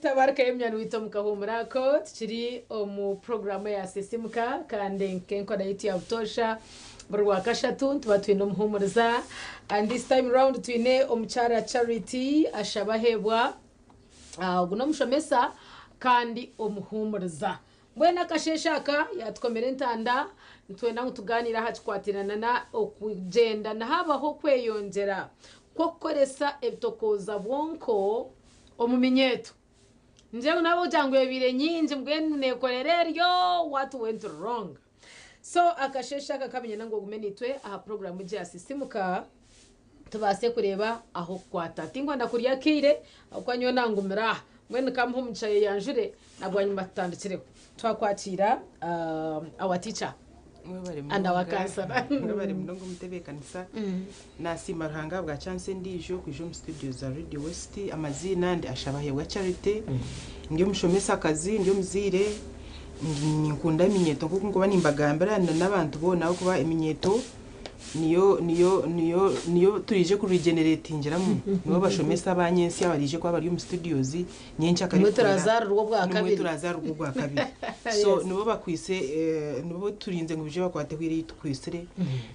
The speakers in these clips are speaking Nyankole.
Tabarika y'omunywani waitu omu kahuumuro ako. Tukiri omu puroguraamu eya Sisiimuka kandi nk'enkora yaitu ya butoosha buri Rwakashatu nituba twine omuhuumuriza. And this time round twine omukyara Charity Ashabaheebwa. Ogu n'omushomesa kandi omuhuumuriza. Mbwenu akasheeshe aka yaatukomera entanda, nitwenda ngu tugaaniire aha kikwatirana na okugyenda nihabaho okweyongyera kw'okukoresa ebitokooza bwonko omu minyeeto. Ningira ngu naaba ogira ngu ebaire nyingi mbwenu neekorera eryo, what went wrong? So akasheeshe aka kabinyenda ngu ogume naitwe aha puroguraamu egi ya Sisiimuka tubaase kureeba ah'okukwata. Tinkwenda kurya akaire ahabw'okuba nyowe nangumira aha. Mbwenu kamuhe omugisha ayeyanjure na bwanyima tutandikireho. Twakwakiira our teacher and our counselor. Mwebare munonga omutebeekanisa. Nasiima Ruhanga ahabwa chance endiijo kwija omu studio za Radio West. Amaziina ndi Ashabahebwa Charity. Ndi omushomesakazi, ndi omuzaire, ninkunda eminyeeto nk'oku nkuba nimbagambira n'abantu boona ahabw'okuba eminyeeto niyo niyo niyo niyo turaije ku regeneratingiramu. Nibo bashomesa aba nyentsya abaraije kuba bari omu studios nyenkyakare Nimwe turazaarirwa obwa Nimwe kabiri. turazaarirwa obwa kabiri. So nibo bakwitse nibo turinze ngu baije bakwateho eri ei tukwatsire.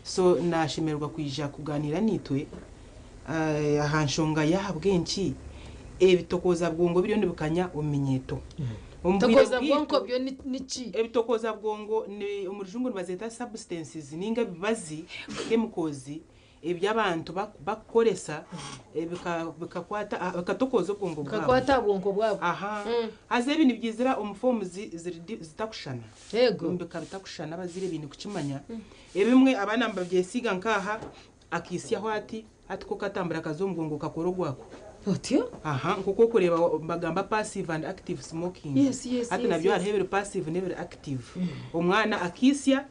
So nashemererwa kwija kugaaniira naitwe aha nshonga y'ahabw'enki ebitokooza bwongo biriyo nibikanya omu minyeeto. Omu bwire Ebitokooza bwonko bwaitu, byo niki? ebitokooza bwongo ni omu rujungu nibazeeta substances ninga ebibazi, chemicals, ebi abantu bakukoresa bikakwata bikatokooza obwongo bwabo. Bikakwata aha bwonko bwabo. Aha. Haza ebi nibyizira omu forms ziri zitakushushana. Yego. Omu bika bitakushushana abazaire baine kukimanya. Ebimwe abaana nibabyesiiga nk'aha, akaitsyaho ati, hati ko katambura kaza omu bwongo kakora ogwako. Otyo? Aha, nk'oku orikureeba nibagamba passive and active smoking. Yes, yes, Hati yes, nabyo yes. hariho ebiri passive n'ebiri active. Omwana akaitsya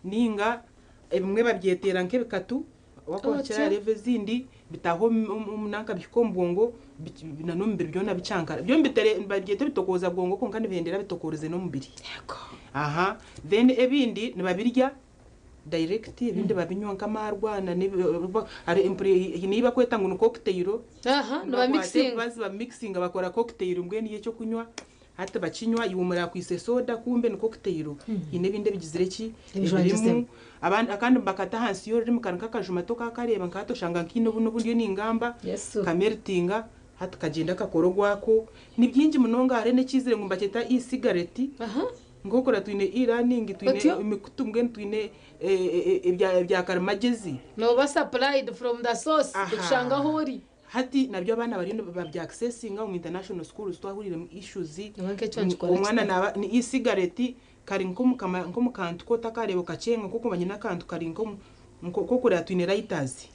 nainga Ebimwe babyeteera nk'ebikatu, wakuba Otyo. kirareeba ezindi bitaaha omu omu nanka bihika omu bwongo na n'omubiri byona bikyankara. Byo nibitere nibabyeta ebitokooza bwongo kwonka nibihendera bitokoorize n'omubiri. Yego. Aha, then ebindi nibabirya direct, ebindi babinywa nk'amaarwa na n'ebi hariho empuri haine ei bakweta ngu ni cocktail. Aha, Nibakwata nibamixinga. ebibazi babimixinga bakora cocktail mbwenu y'ekyokunywa. Hati bakinywa, iwe omurakwitse soda kumbe ni cocktail haine ebindi ebigizire ki ebirimu. Abandi akandi nibakata ahansi y'orurimi kari nk'akajuma tokakareeba nka hati oshanga nkaine obu n'obu ndiyo ningamba kameltinga hati kagyenda kakora ogwako. Ni bingi munonga hariho n'ekiizire ngu nibakyeta e-cigarette nk'okura twine e-learning twine emikutu mbwenu twine ebya karimagyezi. Nooba supplied from the source bikushanga ahu ori. Hati nabyo abaana bariyo nibabya accessinga omu international schools twahuriiremu issues Nyowe nk'ekyo nkikora omwana kita? naba ni e-cigarette kari nk'omukama nk'omukantu k'otakareeba okakyenga nk'okuba nyine akantu kari nk'omu nk'okureba twine lighters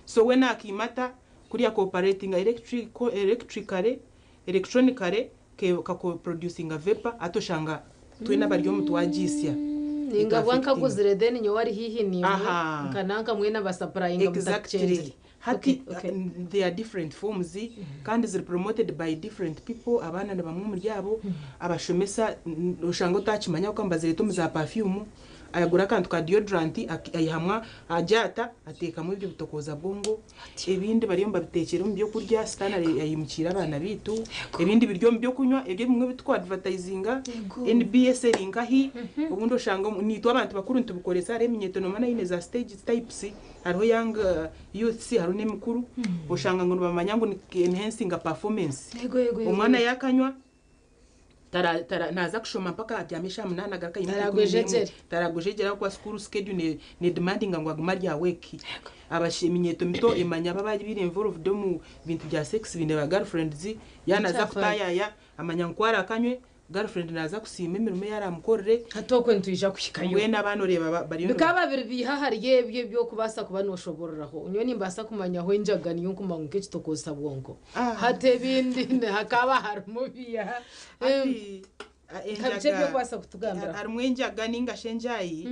so we nakiimata kuriya cooperatinga electric electrically electronically ke kako producinga vapour hati oshanga twena abari omu twagiisya Ninga bwa etu affectinga. nkaguzire then nyowe ari haihi naimwe Aha. nka nanka mwena basapurayinga Exactly. mutakukyenzire. Hati Okay, okay. there are different forms kandi ziri promoted by different people abaana ni bamwe omuri abo abashomesa oshanga otakimanya ahabw'okuba nibazireeta omu za perfume ayagura akantu ka deodorant aihamu agyata ateekamu ebyo bitokooza bwongo ebindi bariyo nibabiteekyera omu byokurya sitaane aimukiire abaana baitu ebindi biri omu byokunywa ebyo ebimwe ebi turiku advertisinga NBS eri nkahi obundi oshanga naitwe abantu bakuru nitubikoresa hariho eminyeeto noomanya eine za stage types Hariho young youths hariho n'emikuru oshanga ngu nibamanya ngu ni enhancinga performance. Yego yego yego. Omwana yakanywa tara tara naza kushoma mpaka abyame eshaaha munaana agaruke ayimuke ikumi n'emwe. Taragwejegyere. Taragwejegyere ahabw'okuba school schedule ne ne demandinga ngu agume ari awake. Abashi eminyeeto mito emanya abo ababaire involved omu bintu bya sex baine ba girlfriends yaaba naza Ekyafaayo. kutaayaaya amanya ngu ku arakanywe Girlfriend naaza kusiima emirimo ei araamukorere. Hati okwo nitwija kuhikayo. Mbwenu abaana oreeba bariyo niba. Bikaba biri biiha ahari ebyo eby'okubaasa kuba nooshoboororaho? Nyowe nimbaasa kumanyaho enjaga niyo nkumanya ngu nk'ekitokooza bwonko. Hati ebindi hakaba harimu biiha? Hati Nka biki enjaga eby'okubaasa kutugambiraho? harimu enjaga nainga shi enjaayi,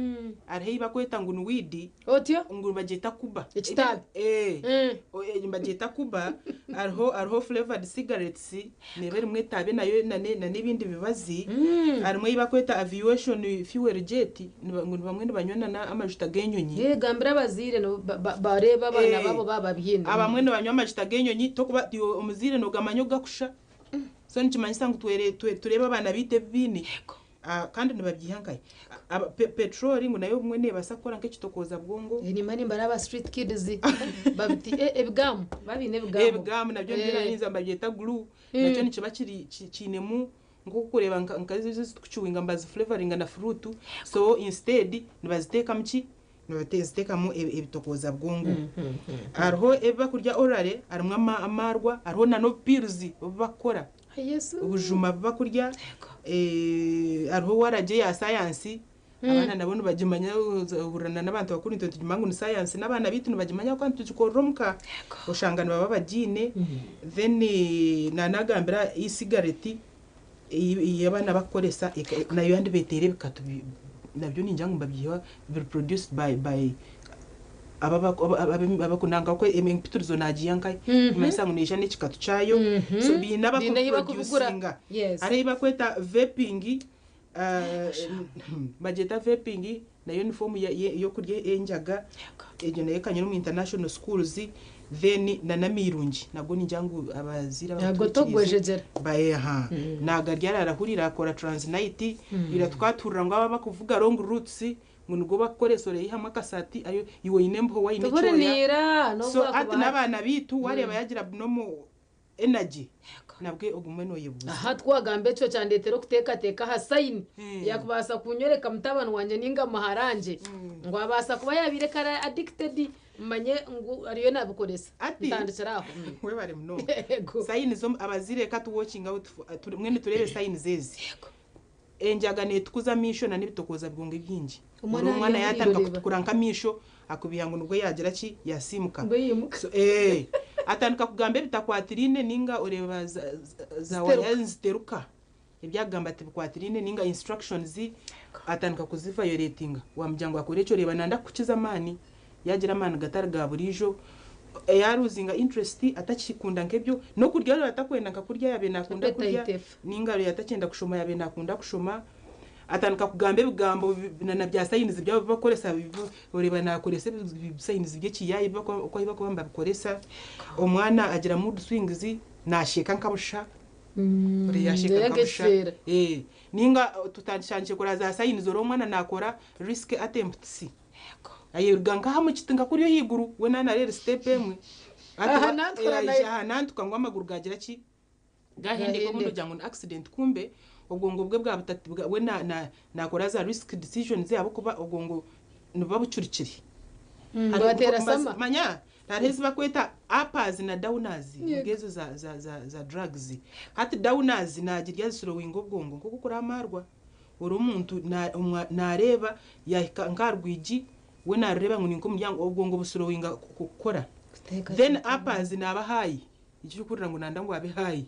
hariho ei barikweta ngu ni weed. Otyo? Ngu nibagyeta kuba. Ekitaabe? Eeh. Nibagyeta kuba. Hariho hariho flavoured cigarettes. Neeba erimu etaabe nayo na n'ebindi bibazi. Harimu ei barikweta aviation fuel jet, ngu bamwe nibanywa na n'amajuta g'enyonyi. Eeh gambira abazaire bareebe abaana baabo baaba babyine. Abamwe nibanywa amajuta g'enyonyi tokuba iwe omuzaire noogamanya ogakusha. So nikimanyisa ngu tureebe abaana baitu ebi baine. Kandi nibabyiha nkahi? Petroli ngu nayo obumwe neebaasa kukora nk'ekitokooza bwongo. Enyima nimbaraba aba street kids babiti ebigamu babiine ebigamu. Ebigamu nabyo nibyo nibabyeta glue, nakyo nikiba kiri kiinemu nk'okureeba nka ezo ezitukucuwinga nibaziflavoringa na fruit, so instead nibaziteekamu ki? Nibaziteekamu ebitokooza bwongo. Hariho ebi bakurya orally, harimu amaarwa, hariho na n'obupills obu bakukora. Obujuma bu bakurya, hariho waragi eya sayansi, abaana nabo nibagimanya, ohurira na n'abantu bakuru nitwe nitugimanya ngu ni sayansi, n'abaana baitu nibagimanya ahabw'okuba nitugikorera omuka, oshanga nibaba bagiine. Then naanagambira e-cigarette ei abaana bakukoresa nayo yandibeeteire ebikatu nabyo ningira ngu nibabiiha biri produced by abakunanka oku empitirizo nagiiha nkahi nikimanyisa ngu neija n'ekikatu kyayo so biine abakubiproducinga. Hariho ei bakweta vaping, bagyeta vaping nayo ni form y'okurya enjaga, egyo nayo ekanyura omu international schools. Then na n'amairungi nago ningira ngu abazaire Ntabwo tokugwejegyera. Aha nagarya ararahurira akora transnight. Ira tukaba tuhurira ngu aba abakuvuga long routes ngu nigo bakukoresa, oreyihamu akasati ayo iwe oine embeho waine ekyoya. Tuburineera. So hati n'abaana baitu wareeba yagira abnormal energy, nabwe ogume noyebuuza. Aha twagamba ekyo kyandetera okuteekateeka aha sign yakubaasa kunyoreka mutabani wangye ninga muharangye ngu abaasa kuba yabaire kare addicted, manye ngu ariyo nabikoresa. Ati ntandikire aho. Webare munonga. Signs abazaire ka tu watching out mbwenu turebe signs ezi. Enjaga netukuza amaisho na n'ebitokooza bwongo ebingi. Omwana omwana yatandika yatandika kureeba. Kutukura nk'amaisho, akubiha ngu nibwo yagira ki, yasiimuka. Nibwo yimuka. So, atandika kugamba ebitakwatiraine, ninga oreeba za Ziteruka. waya niziteruka, ebyagamba tibikwatiraine, ninga instructions atandika kuziviolatinga. Wamugira ngu akore ekyo, oreeba nanda kukukiza amaani, yagira amaani gatari ga buriijo, yaruzinga interest, atakikunda nk'ebyo n'okurya, oreeba atakwenda nka kurya yabe nakunda kurya. Appetite efa. Ninga oreeba atakyenda kushoma yabe nakunda kushoma. Atandika kugamba ebigambo na bya signs byabo bibakoresa, oreeba nakoresa ebi signs by'ekiyayi oku bakuba nibabikoresa. Omwana agira mood swings, nasheka nka busha, ore yasheka Ndeeba nka busha. nk'ekiseera. Ninga tutandikire kureba za signs, ori omwana nakora risk attempts, ayeruga nkaha mu kiti nka kuri ahaiguru, we nanareera step emwe. Aha, nantukora nayo. Aha nantuka ngu amaguru gagira ki, gahendeka, obundi Gahendeka. ogira ngu ni accident, kumbe obwongo bwe bwa we nakora za risk decisions ahabw'okuba obwongo nibuba bucurikire. Bwatera sama. Manya hariho ezi bakweta uppers na downers ngezo za drugs. Hati downers nagirya zislowinga obwongo, nk'oku kuri amarwa, ori omuntu nareeba yahika nka rwigi, we narureeba ngu ni nk'omuryango, obwongo buslowinga kukora. Then uppers naba high, ekirikurira ngu nanda ngu abe high.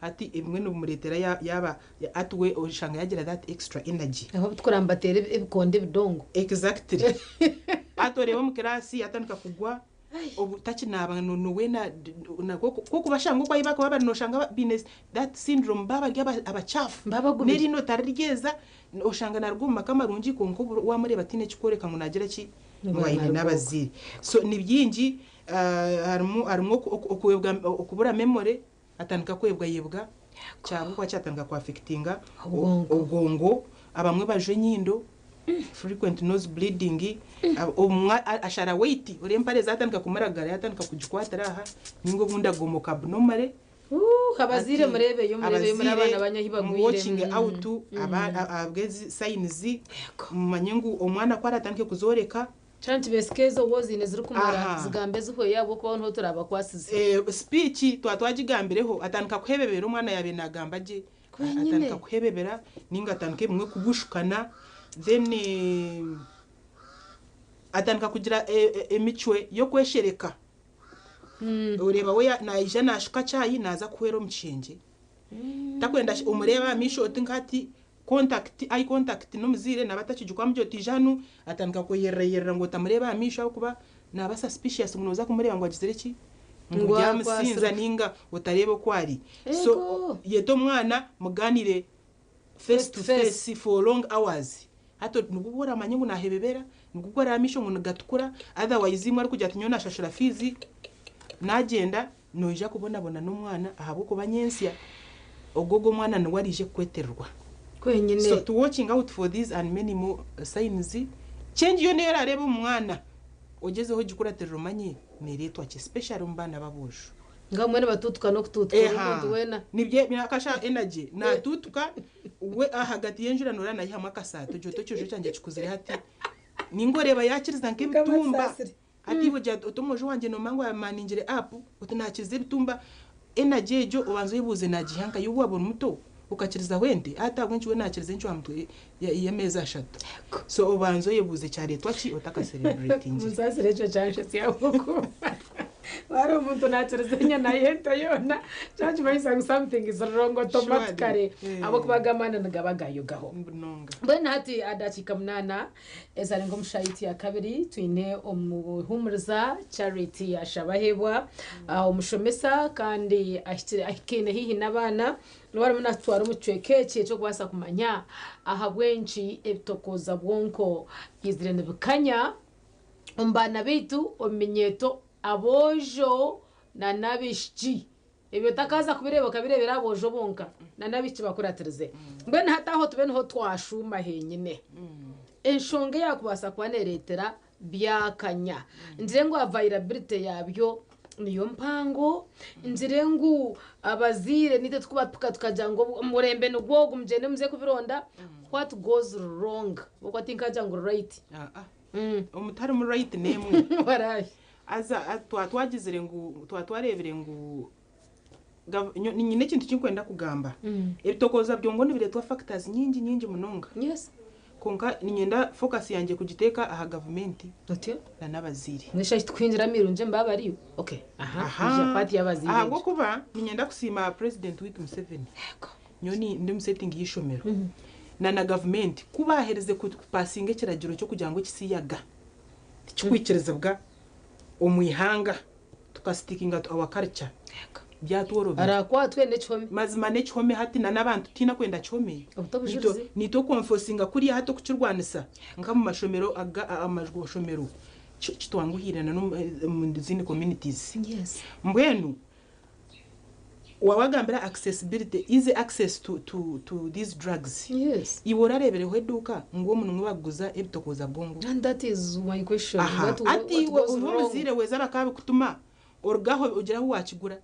Hati ebimwe nibumureetera yaba ati we oshanga yagira that extra energy. Aho tukuramba batera ebikonde ebidongo. Exactly. Ati oreeba omu kirasi yatandika kugwa, obu takinaaba nowe koko bashanga okwayi bakaba bari, noshanga biine that syndrome, baba bari abakyafu. Babagumire. N'eriino tariryeza, oshanga naruga omu maka marungi, konka wamureeba tiine ekikworeka ngu nagira ki, Ngu ngu aine naruga. n'abaziire. So ni bingi, harimu okubura memory, atandika kwebwa yebwa kyabwo kyatandika kuaffectinga Obwonko. Obwongo. Abamwe bajwa enyindo, frequent nose bleeding, omwe ashara weight, ori empare zatandika kumuragara, yatandika kugikwatira aha, ninga obundi agomoka abnormally. Abaziire murebeyo, murebeyo muri abaana banyahi bagwire. Watching out abwezi signs, mumanye ngu omwana ko aratandike kuzoreka. Kyana kibesike ezo woziine zirikumara Aha. zigambe zihweyo ahabw'okuba niho turabakwasize. Speech twatwagigambireho, atandika kuhebebera, omwana yabe nagamba gye Kwenyine. atandika kuhebebera, ninga atandika ebimwe kubushukana. Then atandika kugira emicwe y'okweshereka. Oreeba we naija nashuka chai, naza kuhwera omu kishengye, takwenda omureeba aha maisho, oti nkati contact, eye contact n'omuzaire naba atakigikwa mugira oti ija hanu, atandika kweyerera ngu otamureeba aha maisho ahabw'okuba naba suspicious ngu noza kumureeba ngu agizire ki, ngu Ngu ryamusinza, akwasire. Ninga otareeba oku ari. So yeta omwana muganire face to to face. Face for long hours. Hati nibwo bwo oramanye ngu nahebebera, nibwo bwo oraba amaisho ngu nigatukura. Otherwise imwe arikugira ati nyowe nashashura fees, nagyenda, noija kubonabona n'omwana ahabw'okuba nyensya. Ogwo ogwo omwana niwe ariije kukwetererwa. Kwenyine. So to watching out for these and many more signs, change yoona ei orareeba omu mwana, ogyezeho ogikuratirire omanye neereetwa ki, especially omu baana b'aboojo. Nga bamwe nibatuutuka n'okutuutuka Eha, omuntu weena. Nibyo akasha energy naatuutuka we ahagati y'enjura noora naihamu akasaati ogira oti ekyojo kyangye kikuzire hati. Ninga oreeba yaakiriza nk'ebitumba. Mukama. Hati iwe ogira oti omwojo wangye noomanya ngu amaningire up, oti naakiriza ebitumba. Energy egyo obanze oyebuuze naagiiha nkahi? Obu waaba ori muto okakirizaho ente, hati ahabw'enki we naakiriza encwamutwe y'ameezi ashatu? So obanze oyebuuze kyareetwa ki otakasereburetingire. Munsaasire ekyo kyanshetsya ahabw'okuba wareeba omuntu naakiriza enyana y'ente yoona, kyakimanyisa ngu something is wrong automatically Surely. ahabw'okuba ago amaani nigaba gaayogaho. Munonga. Mbwenu hati aha dakiika munaana ezarenga omu shaaha yaitu ya kabiri, twine omuhuumuriza Charity Ashabahebwa, omushomesa kandi ahikire ahikaine haihi n'abaana. Niwe arimu naatutwara omu kicweka eki eky'okubaasa kumanya ahabw'enki ebitokooza bwonko byizire nibikanya omu baana baitu omu minyeeto aboojo n'abaishiki. Ebyo otakaaza kubireeba okabireebera aha boojo bonka n'abaishiki bakuratirize. Mbwenu hati aho tube niho twashuuma henyine. Enshonga eyaakubaasa kuba neereetera byakanya. Ngire ngu availability yaabyo niyo mpango, ngire ngu abazaire naitwe tikubapika tukagira ngu omurembe nigwo ogu mugyende muze kubironda, what goes wrong? Ahabw'okuba tinkagira ngu right. Aa, omu tiharimu right n'emwe. Waraahi. Haza twatwagizire ngu twatwareebire ngu nyine ekintu ki nkwenda kugamba. Ebitokooza byongo nibireetwa factors nyingi nyingi munonga. Kwonka niinyenda focus yangye kugiteeka aha gavumenti Otyo? na n'abazaire. Mbwenu shi tukuhingira amirungi embaba bariyo? Okay. Aha. Ija part y'abazaire egyo. Ahabw'okuba niinyenda kusiima President waitu Museveni. Nyowe ndi omu setting y'eishomero na na gavumenti ku baaherize kupasinga ekiragiro ky'okugira ngu ekisiyaga tikikwikirizibwa omu ihanga tukasitikinga to our culture byatworobera. Arakwatwe n'ekihome. Mazima n'ekihome hati na n'abantu tihaine akwenda kihome. Obuta obujurizi. Naitwe okwenfosinga kuriya hati okukirwanisa nka omu mashomero aga amashomero kitwanguhiire na n'omu zindi communities. Mbwenu waabagambira accessibility, easy access to, to, to these drugs. Iwe orareebireho eduuka ngu omu nimwo bakuguza ebitokooza bwongo? And that is my question. Aha. What, Hati what iwe goes ori wrong? omuzaire weeza bakaabikutuma orugaho ogira ahu waakigura.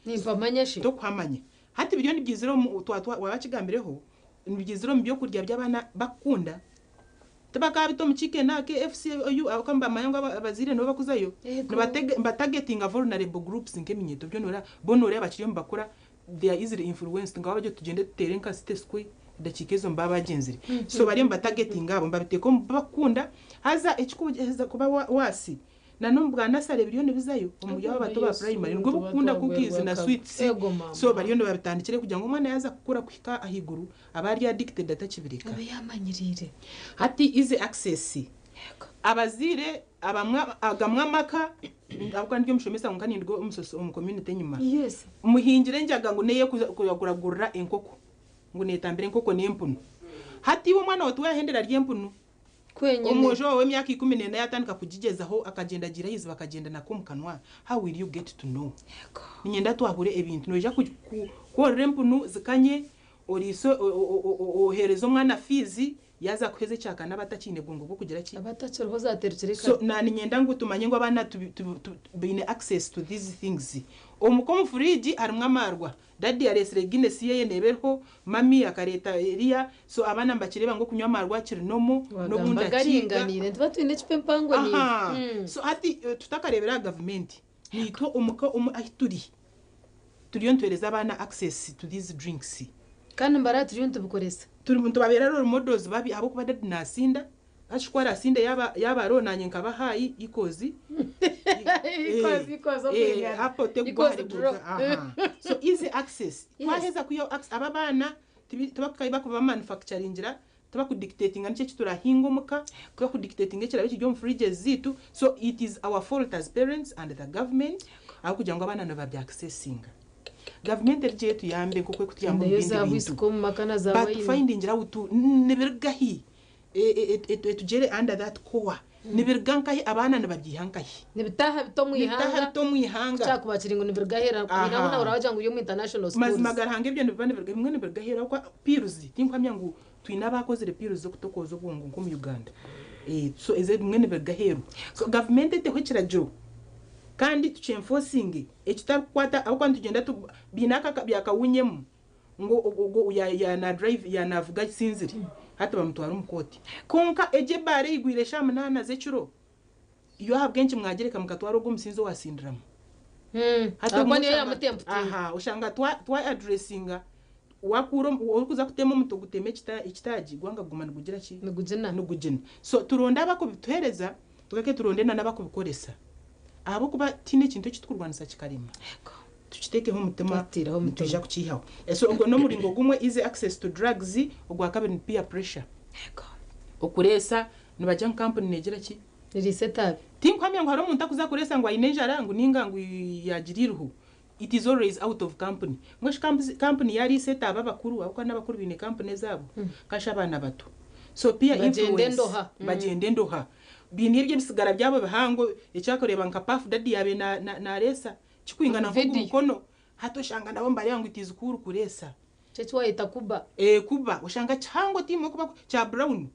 Nimpamanya shi? Tokuhamanya. Hati biriyo nibyizira omu twa waaba kigambireho, nibyizira omu byokurya by'abaana bakukunda. Tibakaabita omu chicken aha KFC oyu ahabw'okuba nibamanya ngu abazaire nibo bakuzayo. Nibatagetinga vulnerable groups nk'eminyeeto byona ora bo nooreeba bakiriyo nibakura they are easily influenced nka waaba tugyende tuteere nka City Square edakiika ezo nibaba bagyenzire. So bariyo nibatagetinga abo nibabiteeka omu bibakukunda haza ekikuheza kuba worse na n'omu bwa nasare biriyo nibizayo omuri abo abato ba primary nibwo bukukunda cookies na sweets so bariyo nibabitandikira kugira ngu omwana yaaza kukura kuhika ahaiguru abe ari addicted atakibireka. Abe yaamanyiriire. Hati easy access abazaire abamwe agamwe amaka ahabw'okuba ndi omushomesa kwonka ninduga omu community enyima muhingire enjaga ngu n'ey'okuragurira enkoko ngu neetambira enkoko n'empunu hati iwe omwana waawe tiwayahendera arya empunu. Kwenyine. Omwojo waawe w'emyaka 14 yaatandika kugigyezaho akagyenda agiire aha iziba akagyenda nako omu kanwa, how will you get to know? Niinyenda twahure ebintu. Noija kworora empunu zikanye, oriise oheereze omwana fiizi, yaaza kuheza ekyakana aba atakiine bwongo bw'okugira ki? Aba atakiriho zaaterukire So kare. na niinyenda ngu tumanye ngu abaana baine access to these things. Omuka omu furiigi harimu amaarwa. Daddy areetsire Guinness yeye neeba eriho, mummy akareeta eriya, so abaana nibakireeba ngu okunywa amaarwa kiri normal, n'obundi Wagamba akiiga. garinganiire nituba twine ecupa empango niiwe. Aha. So hati tutakareebera aha gavumenti, naitwe omuka omu ahi turi, turiyo nituheereza abaana access to these drinks. Kandi nibaraba turiyo nitubikoresa. Turi nitubabeera role models babi ahabw'okuba daddy naasinda, Hashi ku araasinde yaaba yaaba aroho naanye nkaba haayi equals Equals, equals okwingana. hapo tegwa Equals hari draw. kuruga aha. So easy access. Twaheza kwihaho access aba abaana tibakuba manufacturingira tibakudictatinga niki eki turahinga omuka, tibakudictatinga ekiraabe kiri omu fridges zaitu so it is our fault as parents and the government ahabw'okugira ngu abaana nibabyaccessinga. Gavumenti erigye etuyambe nk'oku erikutuyamba omu Nayo bindi za bintu. whisky omu maka na za wine. Batufindingire out nibiruga hi? Etugyere under that core. Nibiruga nkahi? Abaana nibabyiha nkahi? Nibitaaha bita omu Nibitaaha ihanga? bita omu ihanga? Kyakuba kiri ngu nibiruga aheeru, haine ahu nawe oragira ngu biri omu international schools. Mazima ga Ruhanga ebyo nibiba nibiruga ebimwe nibiruga aheeru ahabw'okuba pills tinkuhamya ngu twine abaakozire pills z'okutokooza obwongo nk'omu Uganda. So ezo ebimwe nibiruga aheeru. So gavumenti eteho ekiragiro kandi tukyenfosinge ekitarikukwata ahabw'okuba nitugyenda tu biine aka byakawunyemu ngu ogwo ya ya na drive ya navuga asinzire hati bamutwara omu kooti. Kwonka egyo ebaara eyigwire eshaaha munaana z'ekiro Yo ahabw'enki mwagireka mukatwara ogwo omusinzi owasindiramu? Hati Ahabw'okuba obumwe niyo oshanga yamutemputinga. aha oshanga twa twa addressinga wakuura omu orikuza kutema omuti ogutema ekita ekitaagi gwanga kuguma nigugira ki? Nigugina. Nigugina. So turonde abakubituhereza tugaruke turonde na n'abakubikoresa ahabw'okuba tihaine ekintu eki tukurwanisa kikarema. Yego. Tukiteekeho omutima Twateireho omutima. nitwija kukiihaho. So ogwo n'omuringo gumwe easy access to drugs, ogwakabiri ni peer pressure. Yego. Okureesa nibagira ngu kampuni negira ki? Ririisa etaabe. Tinkuhamya ngu hariho omuntu akuza kureesa ngu aine enjara ngu ninga ngu yagira eiruho. It is always out of company. Mbwenu shi kampuni yariisa etaabe abakuru ahabw'okuba n'abakuru baine kampuni ezaabo, kashi abaana bato. So peer Bagyenda influence endoha. Bagyenda endoha. Baine ebyo ebisigara byabo bihango eki arikureeba nka Puff Daddy yaabaire nareesa kikwingana nk'ogu Video. mukono. Hati oshanga nabo nibareeba ngu it is cool kureesa. Ekyo eki wayeta kuba. Kuba oshanga kihango tiimwe kuba kya brown.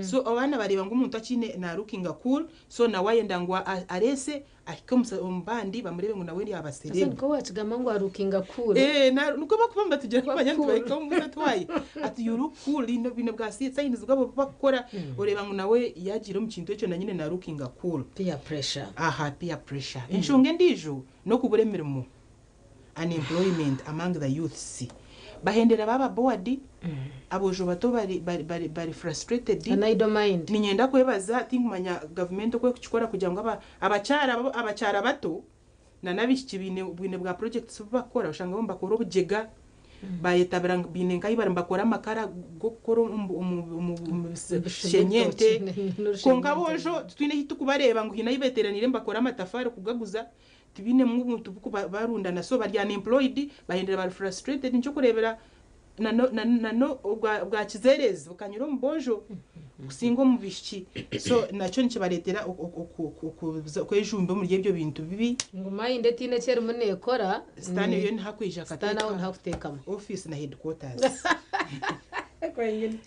So abaana bareeba ngu omuntu akiine na lookinga cool so nawe ayenda ngu areese ahike omu bandi bamureebe ngu nawe yaaba Haza celeb. nikwo wakigamba ngu arukinga cool. Nikwo bakuba nibatugira Kuba kumanya cool. nitubareka omu butwaye ati you look cool baine bwa signs bwabo obu bakukora oreeba ngu nawe yagiire omu kintu ekyo na nyine na lookinga cool. Peer pressure. Aha peer pressure. Enshonga endiijo n'okubura emirimo. Unemployment among the youths bahendera baaba bored, aboojo bato bari bari bari bari frustrated. An idle mind. Niinyenda kwebaza tinkumanya gavumenti oku ekukikora kugira ngu aba abakyara abakyara bato na n'abaishiki baine bwine bwa projects obu bakukora oshanga bo nibakora obugyega bayetabira ngu baine nka ahi bari nibakora amakara g'okukora omu omu omu omu bishenyente kwonka aboojo titwine ahi tukubareeba ngu haine ahi beteraniire nibakora amatafaari kugaguza Tibainemu obuntu bukubarundana so bari unemployed bahendera bari frustrated nikyo kurebera nana obwa kizeerezi bukanyura omu boojo kusinga omu baishiki so nakyo nikibaretera okwejumba omuri ebyo bintu bibi. Ngu mind etaine eki erimu nekora. Sitaane yo niho akwija Sitaane aho akateeka niho akuteekamu. office na headquarters.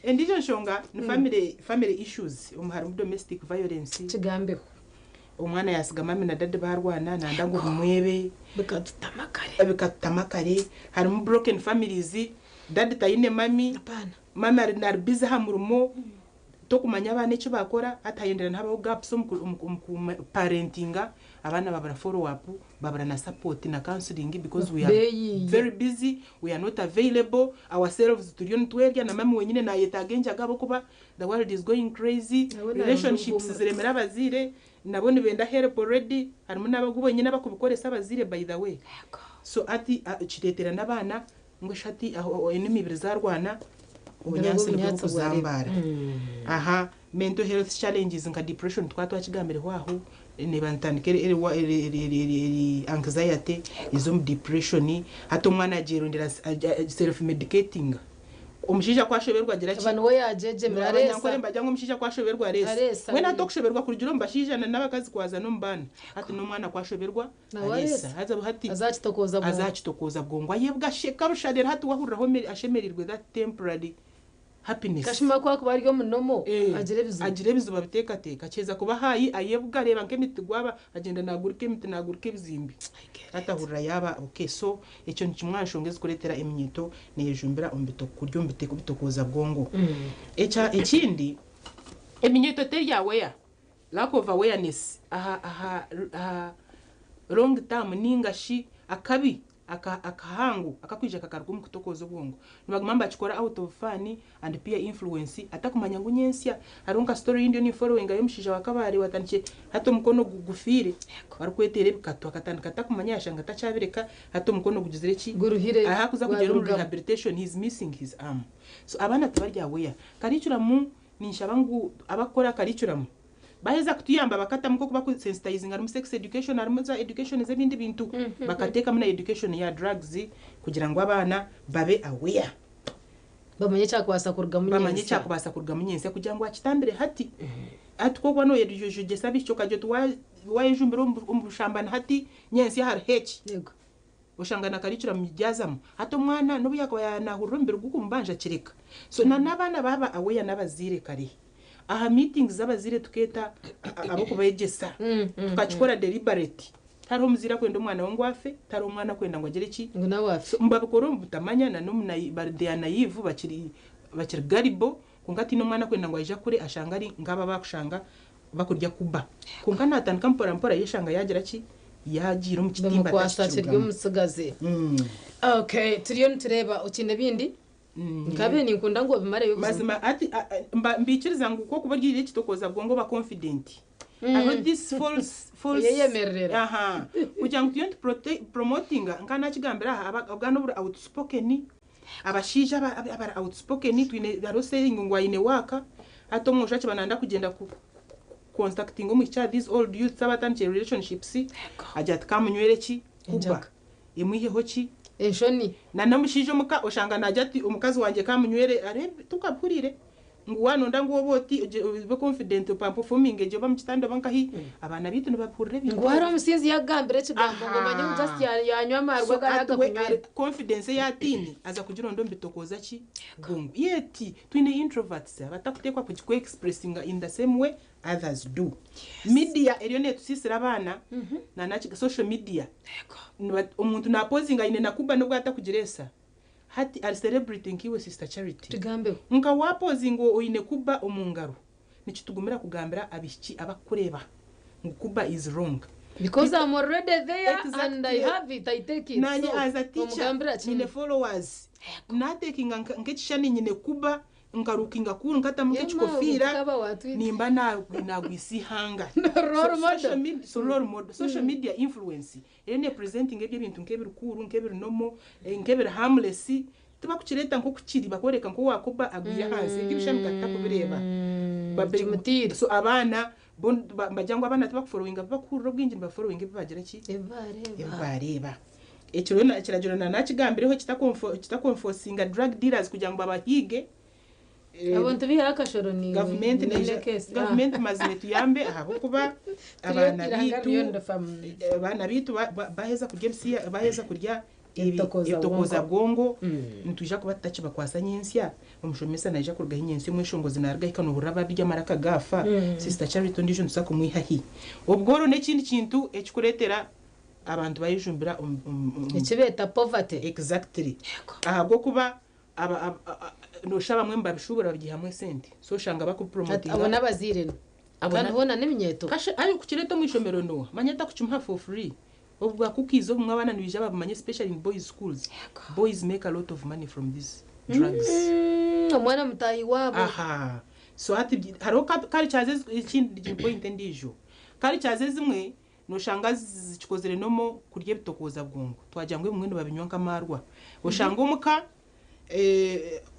Endiijo nshonga ni family family issues omu harimu domestic violence. Kigambeho. Omwana yasiga mami na dadi barwana nanda ngu bimwebe. Bikatutama kare. Bikatutama kare. Harimu broken families, dadi tayine mami, Apaana. mami ari ari busy aha murimo, tokumanya abaana eki bakora, hati hayendera nihabaho gaps omu omu ku parentinga, abaana babura follow up, babura na support na counseling because we are Beeyiiye. very busy, we are not available, ourselves turiyo nitwerya na mami wenyine nayetaaga enjaga ahabw'okuba the world is going crazy, Nawe naronda relationships obuhumuro. ziremire abazaire, Nabo nibenda help already harimu nabagu bonyine abakubikoresa abazaire by the way so hati kiretera nabaana ngu eshi hati enimi ibiri zarwana obunyansi nibwo bukuzambaara aha mental health challenges nka depression tukaba twakigambireho aho neba nitandika eri anxiety eza omu depression hati omwana agyerondera self medicatinga. Omushaija ku ashoberwa agira ki? Aba niwe yaagyegyemera areesa. Abanyankore nibagira ngu omushaija ku ashoberwa areesa. Areesa. Mbwenu hati okushoberwa kurugire omu bashaija na n'abakazi kwaza n'omu baana. Hati n'omwana ku ashoberwa Nawe areesa. areesa. Haza hati Aza akitokooza bwongo. Aza akitokooza bwongo. Ayebwa asheka busha reero hati wahuriraho ashemereirwe that temporary happiness. Kashuma ku akuba ari omu nomo agira ebizibu. Agira ebizibu abiteekateeka. Kiheza kuba haayi ayebwa areeba nk'emiti gwaba agyenda naagurika emiti naagurika ebizimbi. Hati ahurira yaaba okay. So ekyo ni kimwe aha nshonga ezikureetera eminyeeto neeyejumbira omu kurya omu bitokooza bwongo. Ekya ekindi, eminyeeto teri aware, lack of awareness aha aha aha long term ninga shi akabi aka akahango akakwija kakaruga omu kutokooza obwongo. Nibaguma nibakikora out of fun and peer influence atakumanya ngu nyentsya. Hariho nka story ei ndiyo ninforowinga y'omushaija wa Kabale watandikire hati omukono gufiire barikweteera ebikatu akatandika atakumanya yashanga atakyabireka hati omukono gugizire ki? Guruhire, Ahu arikuza kugyera omu gwabirugamu. rehabilitation he is missing his arm. So abaana tibari aware. Curriculum ninshaba ngu abakukora curriculum Baheza kutuyamba bakatamu nk'oku baku sensitizinga harimu sex education harimu za education z'ebindi bintu bakateekamu na education ya drugs kugira ngu abaana babe aware. Bamanye ekyakubaasa kurugamu Bamanye nyentsya. ekyakubaasa kurugamu nyentsya kugira ngu akitambire hati. Hati ku orikuba nooyejegyesa abaishiki okagira oti waayejumbira omu bushambani hati nyentsya hariho eki. Oshanga na curriculum gyazamu. Hati omwana n'obu yaakuba yaanahurira omubiri gurikumubanja akireka. So na n'abaana baaba aware n'abazaire kare. Aha meetings z'abazaire tukeeta ab'okubeegyesa tukakikora deliberate. Tihariho omuzaire akwenda omwana we ngu afe, tihariho omwana akwenda ngu agire ki. Ngu nawe afe. So nibabikora omu butamanya na n'omu they are naive bakiri bakiri gullible kwonka tihaine omwana akwenda ngu aije akure ashange ari nk'abo abakushanga bakurya kuba. Kwonka naatandika mpora mpora yeshanga yaagira ki? Yaagiire omu kitimba Bamukwasa akiri atakikirugamu. omutsigazi. Okay, turiyo nitureeba okiine ebindi? Nkabaire ninkunda ngu obimareyo buzima. Mazima hati mbiikiriza ngu ku okuba oryaire ekitokooza bwongo oba confident. Hariho this false, false, Oyeyemererera. aha, kugira ngu turiyo nitu promotinga nka nakigambira aha obwana oburi outspoken, abashaija abari outspoken twine hariho saying ngu aine work, hati omwojo akiba nayenda kugyenda ku contactinga omwishiki aha these old youths abatandikire relationships, agira ati kamunywere ki? Kuba. Enjaga. Emwiheho ki? Enshoni. Na n'omushaija omuka oshanga naagira ati omukazi wangye ka munywere areebe tokabihuriire ngu waanonda ngu obe oti obe confident operforminge gye oba mukitanda oba nkahi abaana baitu nibabihurira ebintu Ngu hariho ebyo. omusinzi yakugambira ekigambo ngu omanye ngu just yanywa amaarwa So agari hati we agakunywera. ari confidence ei ataine aza kugironda omu bitokooza ki? Bwongo. Yet twine introverts abatakuteekwa ku expressinga in the same way others do. Media eriyo netusiisira abaana na naki social media omuntu na pozinga aine na kuba nobu atakugireesa hati ari celebrity nkaiwe sister Charity Tugambeho. Nka wa pozinga oine kuba omungaro nikitugumira kugambira abaishiki abakukureeba ngu kuba is wrong. Because I'm already there and I have it, I take it. Nanye So, as a teacher omugambira kimwe. nyine followers natekinga nkekishushani nyine kuba Nkarukinga kuru nkatamu nk'ekikofiira nimba nagwisa eihanga. So role model. Social media influence eriyo nepresentinga ebyo ebintu nk'ebiri cool, nk'ebiri normal, nk'ebiri harmless. Tibakukireeta nk'oku kiri, bakworeka nk'owakuba agwire ahansi. Ebyo ebishushani tukatakubireeba. So abaana bo nibagira ngu abaana tibakuforowinga ebi bakuhurira obwingi nibaforowinga ebi bagira ki? Ebi baareeba. Ekiro ekiragiro na nakigambireho ekitakonfosinga drug dealers kugira ngu babahiige. Abo nitubiihaho akashoro niiwe. Gavumenti neija gavumenti mazima etuyambe ahabw'okuba abaana baitu abaana baitu baheza kurya ebisiya baheza kurya ebitokooza bwongo nitwija kuba tutakibakwasa nyentsya omushomesa naija kurugaho nyentsya omweshongozi narugaho hika nohurira barya amaraka gaafa sister Charity ondiijo nituza kumwiha hi obworo n'ekindi kintu ekikureetera abantu bayejumbira omu Eki beeta poverty. Exactly. Ahabw'okuba noshusha abamwe nibabishuubura babyihamu esente. So oshanga bakupromotinga. Abo n'abazaire nu. Kandi hoona n'eminyeeto. Kasha arikukireeta omu ishomero nooha? Manya atakukimuha for free. Obu bwa cookies obumwe abaana nibaija babimanya especially in boys schools. Boys make a lot of money from these drugs. Omwana mutaahi waabo. Aha. So hati hariho cultures ekindi point endiijo. Cultures ezimwe Noshanga zikikozire normal kurya ebitokooza bwongo twagira ngu ebimwe nibabinywa nk'amaarwa. Oshanga omuka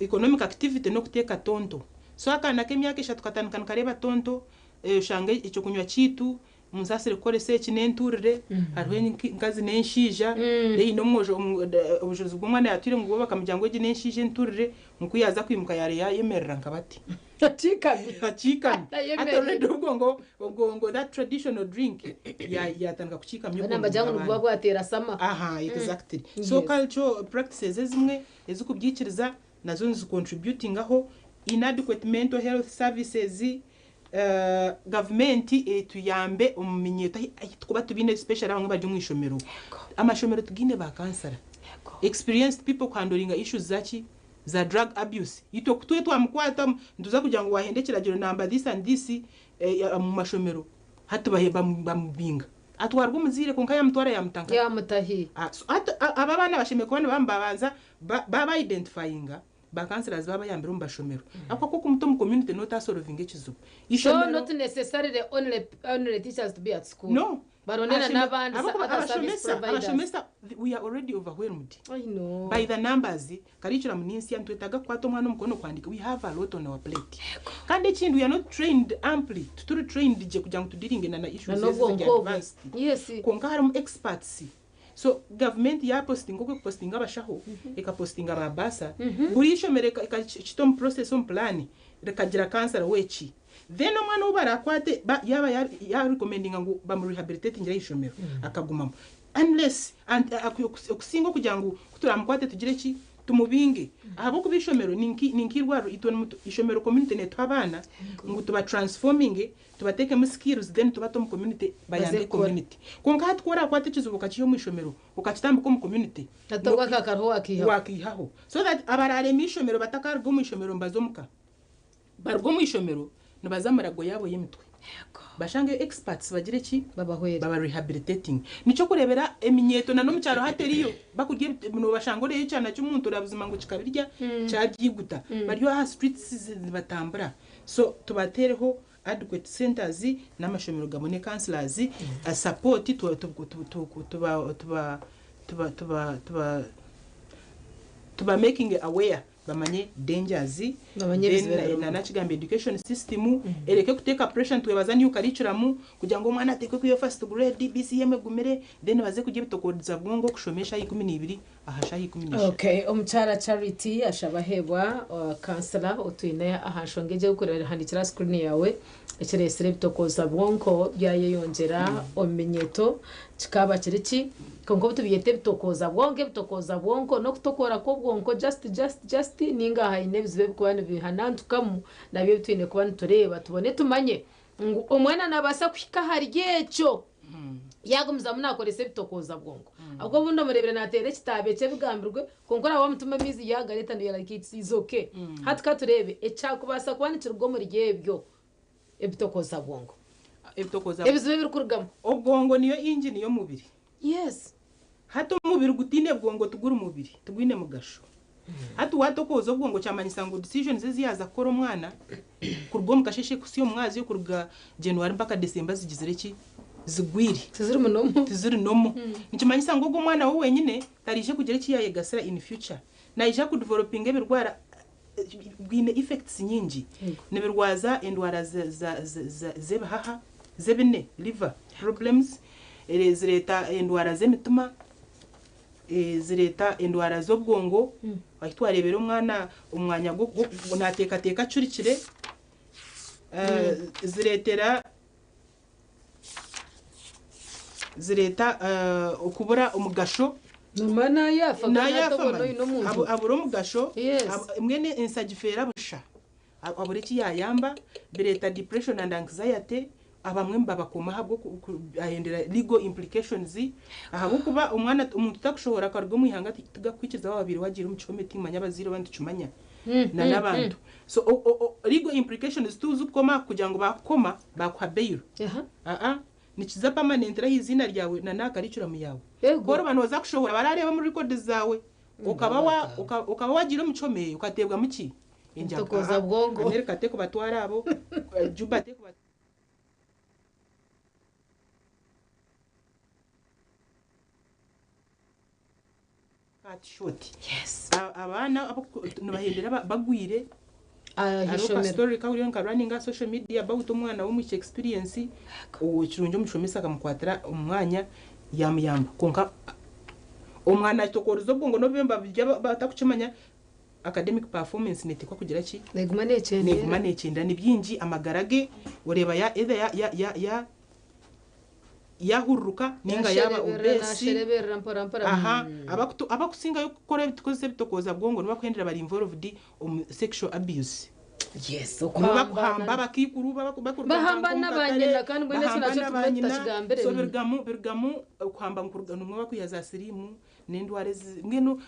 economic activity n'okuteeka tonto. So akaana k'emyaka eshatu katandika nikareeba tonto, oshanga eky'okunywa kyaitu munsaasire kukoresa eki n'enturire, hariho enkazi n'enshaija, then omwojo obujurizi bw'omwana yaatwire ngu bo bakamugira ngu egi n'enshaija enturire, ngu ku yaaza kwimuka yaareeba yayemerera nka bati. Akiikami. Akiikami. Hati already obwo ngo obwo ngo that traditional drink ya yatandika kukiikamya Boona nibagira ngu niguba gwateera sama. Aha, exactly. So cultural practices ezimwe ezikubyikiriza nazo nizi contributingaho, inadequate mental health services, gavumenti etuyambe omu minyeeto ahi ahi tukuba tubiine especially abamwe bari omu ishomero. Amashomero tigaine ba kansara. Experienced people kuhandoringa issues zaki? za drug abuse itwe ku twe twamukwata nituza kugira ngu wahenda ekiragiro namba this and this omu mashomero hati bamubinga atwarwa omuzaire kwonka yamutwara yamuta nkahi? Yamuta hi? So hati abo abaana bashemereire kuba nibaba nibabanza baba identifyinga ba counsellors babayambira omu bashomero ahabw'okuba ku okumuta omu community notasolovinga ekizibu So ishomero not necessarily only only teachers to be at school. No Baronde na n'abandi Ahabw'okuba other service abashomesa providers. abashomesa we are already overwhelmed I know. by the numbers curriculum ni nsya nitwetaaga kukwata omwana omukono kuhandika we have a lot on our plate kandi ekindi we are not trained amply tituri trained gye kugira ngu tudiringe na na Na issues ezi n'obwonko eziri obwo. advanced Yes. kwonka harimu experts so gavumenti yapositinga oku ekupositinga abashaho ekapositinga ba baasa buri ishomero ekakita omu process omu plan rikagira kansara w'eki. Then omwana ou barakwate ba- yaaba ya- yarecommendinga ngu bamurehabilitatingire aha ishomero akagumamu unless and- okusinga okugira ngu ku turamukwate tugire ki tumubinge, ahabw'okuba ishomero ni nki- ni nk'eirwariro. Itwe ishomero community netuha abaana ngu tuba transforminge, tubateekemu skills, then tubate omu community bayambe Baze kukora. community. Kwonka hati ku orakwata ekizibu okakiiha omu ishomero okakitambika omu community, Hati obwo aka kariho wakiihaho. Wakiihaho, so that abararema ishomero batakaruga omu ishomero nibaza omuka, baruga omu ishomero nibaza murago yaabo y'emitwe, bashangeyo experts bagire ki? Babahwere. Baba rehabilitating. Nikyo kureebera eminyeeto na n'omu kyaro hati eriyo bakurya nobashanga oreeyo ekyana ky'omuntu orabuzima ngu kikabirya kyabyiguta, bari aha streets nibatambura. So tubateereho adequate centers n'amashomero gabone counsellors, support, tuba tuba tuba tuba tuba tuba tuba tuba making aware, bamanye dangers. Bamanye Then ebizibu ebirimu. Na nakigamba education system ereke kuteeka pressure. Nitwebaza new curriculum kugira ngu omwana ateekwe kuyo first grade, BCM egumire, then baze kurya ebitokoza bwongo kushoma eshaaha 12 aha shaaha 13. Okay, omukyara Charity Ashabahebwa, kansela otwine aha nshonga egi erikuhandikira aha screen yaawe, ekireetsire ebitokooza bwonko byayeyongyera omu minyeeto kikaaba kiri ki? Kwonka obu tubyeta ebitokooza bwonko, ebitokooza bwonko n'okutokoora kw'obwonko just just just, ninga haine ebizibu ebirikuba nibihanantukamu nabyo ebi twine kuba nitureeba tubone tumanye ngu omwana naabaasa kuhika ahari ekyo yagumizamu nakoresa ebitokooza bwonko? Ahabw'okuba obundi omureebire naateera ekitabo eky'ebigambirwe, kwonka oraba wamutuma amaizi yagareeta and you're like, "It's is okay." Hati ka tureebe ekyakubaasa kuba nikiruga omuri ebyo ebitokooza bwonko. Ebitokoza. Ebizibu ebirikurugamu. Obwongo niyo engine y'omubiri. Hati omubiri gutiine bwongo tiguri mubiri, tigwine mugasho. Hati watokooza obwongo kyamanyisa ngu decisions ezi yaaza kukora omwana kuruga omu kasheshe kusya omu mwazyo, kuruga January mpaka December, zigizire ki? Zigwire. Tiziri munomu. Tiziri nomo. Nikimanyisa ngu ogwo omwana we wenyine tariije kugira eki yayegasira in future. Naija kudevelopinga ebirwara bwine effects nyingi. Nibirwaza endwara z'ebihaha, z'ebine, liver problems, zireeta endwara z'emitima, zireeta endwara z'obwongo. Ahi twareebera omwana omwanya nateekateeka acurikire, zireeta okubura omugasho. Mama nayafa. Nayafa. Natobona oyine omuntu. Abura omugasho. Mbwenu ensi agifeera busha, abura eki yayamba. Bireeta depression and anxiety. Abamwe nibabakoma ahabw'ahendera legal implications, ahabw'okuba omwana omuntu takushohora akaruga omu ihanga tigakukwikiriza wabaire wagiire omu kihome. Timanya abazaire oba nitukimanya na n'abantu. So legal implications tuzi kukoma kugira ngu bakukoma bakuha bail. Aa, nikiza permanent aha iziina ryawe na n'aha curriculum yawe. Koroba nooza kushohora barareeba muri records zawe okaba wagiire omu kihome okateebwamu ki? Enjaga. Ebitokooza bwongo. America tekubatwara abo, Juba tekubatwara. Cut short. Abaana nibahendera bagwire. Aha Hariho ishomero. Kastori kahuriyo nka running aha social media about omwana w'omwishiki experience ekirungi omushomesa akamukwatira omu mwanya yamuyamba. Kwonka omwana akitokoorize obwongo n'obubemba burya batakukimanya, academic performance netekwa kugira ki? Neguma nekyendera. Neguma nekyendera. Ni bingi amagara ge oreeba ya either ya yahururuka ninga yaba obese. Nashereberera mpora mpora. Aha, abakusingayo kukora ebitukozesa ebitokooza bwongo nibakuhendera bari involved omu sexual abuse. Nibo bakuhamba abakaikuru. Bahamba n'abanyina, kandi mbwenu ekyo nakyo tugume tutakigambire. So birugamu okuhamba nkuruga nimwe bakwiha za siriimu n'endwara ezi mbwenu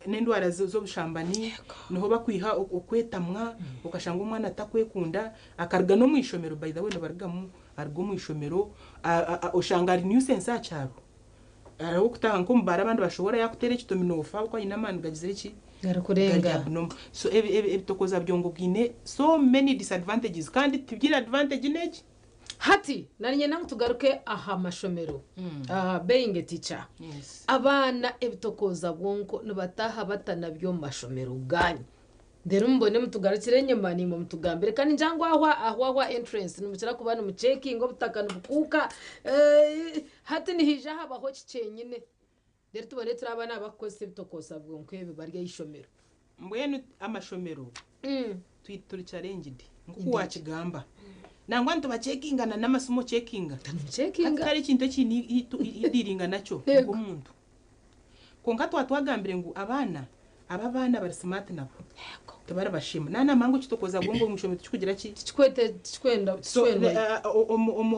n'endwara z'obushambani. Niho bakwiha okwetamwa, okashanga omwana atakwekunda, akaruga n'omu ishomero. By the way, nibarugamu aruga omu ishomero, oshanga ari nuisance aha kyaro. Hariho okutaaha nk'omu baara abandi bashohora yakuteera ekitomi noofa ahabw'okuba aine amaani gagizire ki? Gari Garikurenga. Abnormal. So ebitokoza byongo bwine so many disadvantages kandi tibyine advantage n'egi. Hati narinyenda ngu tugaruke aha mashomero. Being a teacher, abaana ebitokooza bwonko nibataaha bata nabyo omu mashomero ganyu? Reero mubone mutugarukire enyima nimwe mutugambire. Kandi ngira ngu ahwahwa entrance nimukira kuba nimucekinga obutaka nibukuuka. Hati nihaija habaho ki kyenyine, reero tubone turi abaana abakukozesa ebitokooza bwonko ebi bari aha ishomero? Mbwenu amashomero turi challenged. Nk'oku waakigamba. Nangwa nitubacekinga na n'amasimu ocekinga. Nimucekinga. Hati tihariho ekintu eki idiringa nakyo nk'omuntu. Kwonka twaba twagambire ngu abaana, aba abaana bari smart nabo. Tibari bashema. Na namanya ngu ekitokoza bwongo omu ishomero tikikugira ki? Tikikwete, tikikwenda, So, tikikwendwayo.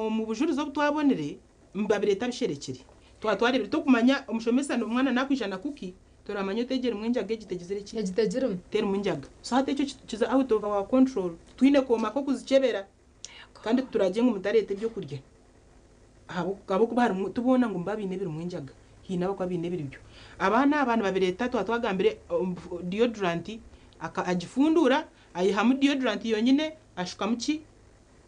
omu bujurizi obu twabonire, nibabireeta bisherekire. Twaba twareebire, tokumanya omushomesa omwana nakwija na cookie, toramanya oti egi erimu enjaga egi tegizire ki? Egi tegirimu. Terimu njaga. So hati ekyo kiza out of our control. Twine kooma k'okuzikyebera kandi tituragye ngu mutareeta ebyokurya ahabw'okuba harimu tiboona ngu nibaaba baine ebirimu enjaga. Haine abakuba baine ebiri byo. Abaana aba nibabireeta twaba twagambire deodorant agifunduura aihamu deodorant yonyine ashukamu ki?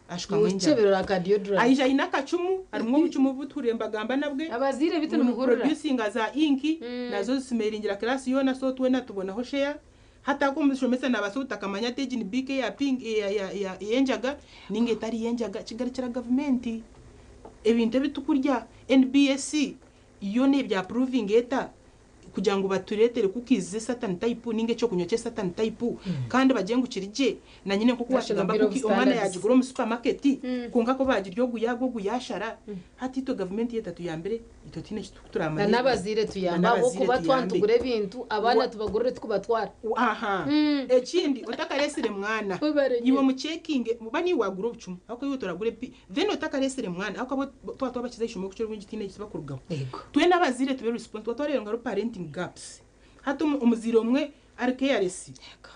Ashukamu enjaga. Kukyebera aka deodorant. Aija aine akacumu harimu obucumu obu tuhurire nibagamba nabwe Abazaire bitu ngu nimuhurira. nibuproducinga za ink nazo zismellingira class yoona so twena tubonaho share. Hati aku omushomesa nabaasa obutakamanya ati egi ni biika eya pink ey'enjaga ninga etari y'enjaga kigarukira gavumenti. Ebintu ebi tukurya NBS yo nebya approvinga eta kugira ngu batureetere cookies ze certain type ninga ekyokunywa kye certain type kandi bagire ngu kiri gye na nyine nk'oku National wakigamba Bureau of cookie omwana Standards. yagigura omu supermarket kwonka ku bagirya ogu yagwa ogu yashara. Hati itwe gavumenti yaitu etutuyambire itwe tihaine eki Na turamanya. n'abazaire Na tuyambe n'abazaire ahabw'okuba tuyambe. twantugura ebintu abaana tubagurire tikubatwara. Aha. Ekindi otakareesire mwana Webare iwe nyine. omucekinge oba niiwe wagura obucumu ahabw'okuba iwe toragura ebi then otakareesire mwana ahabw'okuba twaba twabakiza aha ishomero okukira obwingi tihaine eki bakurugaho. Yego. Twena abazaire tube responsible twareeba ngu hariho parenting gaps. Hati omuzaire omwe ari careless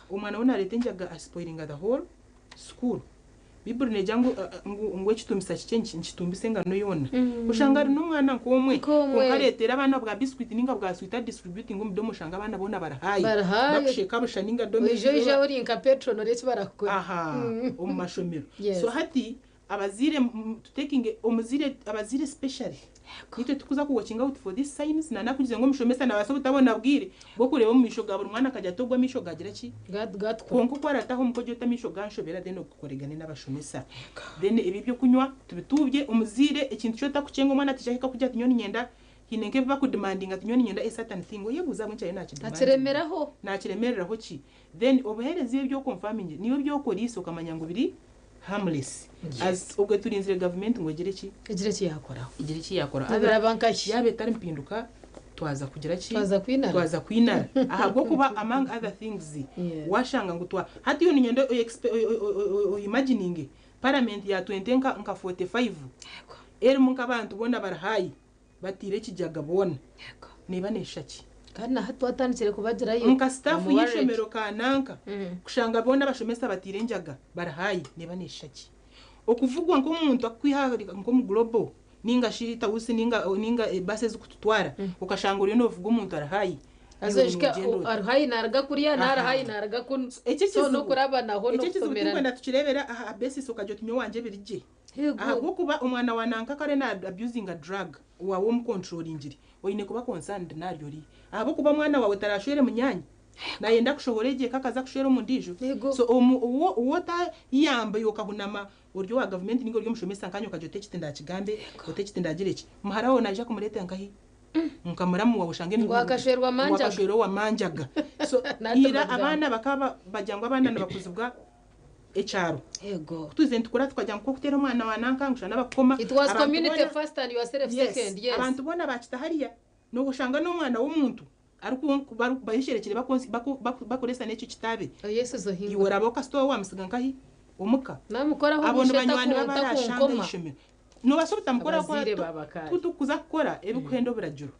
omwana we nareeta enjaga aspoilinga the whole school. Baiburi negira ngu ngu ekitumbisa kikye nikitumbisa engano yoona. Oshanga ari n'omwana nk'omwe Nk'omwe. kwonka areetera abaana bwa biscuit ninga bwa sweet adistributinga omu dorm oshanga abaana boona bari high. Bari high. Bakusheka busha ninga dorm Oija oija ori nka Petro noreeba eki barakukora. Aha, omu mashomero. Yes. So hati abazaire tutekinge omuzaire abazaire especially nitwe tukuza ku watching out for these signs na nakugize ngu omushomesa nabaasa obutabona bwire bw'okureeba omu maisho ga buri mwana akagira ati ogu amaisho gagira ki? Gatukura. Kwonka oku arataho omukogi oti amaisho ganshobera then okukoregane n'abashomesa. Then ebi ebyokunywa tubituubye omuzaire ekintu kyotakucenga omwana tija ahika kugira ati nyowe niinyenda haine nk'ebi bakudemandinga ati nyowe niinyenda a certain thing oyebuuze ahabw'enki ariyo nakidemandinga. Akiremeraho. Nakiremereraho ki? Then obuheereza ebyokonfamingi niiwe ebyokoriise okamanya ngu biri harmless. As obwe turinzire gavumenti ngu egire ki? Egire eki yakoraho. Egire eki yakora. Nibiraba nkahi? Yaaba etari mpinduka twaza kugira ki? Twaza kwinara. Twaza kwinara. Ahabw'okuba among other things Yes. washanga ngu twa hati iwe niinyenda oimagininge parliament ya 20 nka 45 erimu nk'abantu boona bari high batiire ekijaga boona. Neeba neeshusha ki? Kandi na hati twatandikire kubagirayo. Nka staff I'm worried. y'eishomero kananka kushanga boona abashomesa batiire enjaga bari high neeba neeshusha ki? Okuvugwa nk'omuntu akukwiha nk'omu global ninga shi tawusi ninga ebasi ezikututwara okashanga oriyo novuga omuntu ari high. Azo Iwe eshika nogyenda oti. ari high naruga kuriya nari Aha. high naruga kunu. Eki So ekizibu n'okurabanaho eki ekizibu n'okutomerana. turikwenda tukireebera aha basis okagira oti nyowe wangye biri gye. Yego. Ahabw'okuba omwana wa nanka kare na abusing a drug waaba omucontrolingire oine kuba concerned nari ori. Ahabw'okuba omwana waawe tarashwere munyaanya nayenda kushohora egyo eka akaza kushwera omu ndiijo. Yego. So owu otayamba iwe okahunama ori owa gavumenti ninga ori omushomesa nkanye okagira oti eki tindakigambe oti eki tindagire eki. Muhara waawe naija kumureeta nkahi? Nka muramu waawe oshange Ngu akashwerwa ngu manjaga. akashwerwa owa manjaga. So Naata ira bagamba. abaana bakaba bagira ngu abaana nibakuzibwa ekyaro. Yego. Tuze nitukura tukagira ngu kokuteera omwana wa nanka ngu shana bakukoma. It was Abantu community boona first and yourself Yes. second. Yes. Abantu boona bakita hariya noshanga n'omwana w'omuntu bayesherekire bakoresa n'ekyo kitaabe. Yesu Iwe zohingura. oraba okasita wamusiga nkahi omuka. Namukoraho Abo busha nibanywani babarashanga takunkoma. ishomero. Nobaasa obutamukoraho Abazaire babakari. tukuza kukora ebikuhenda oburagiro.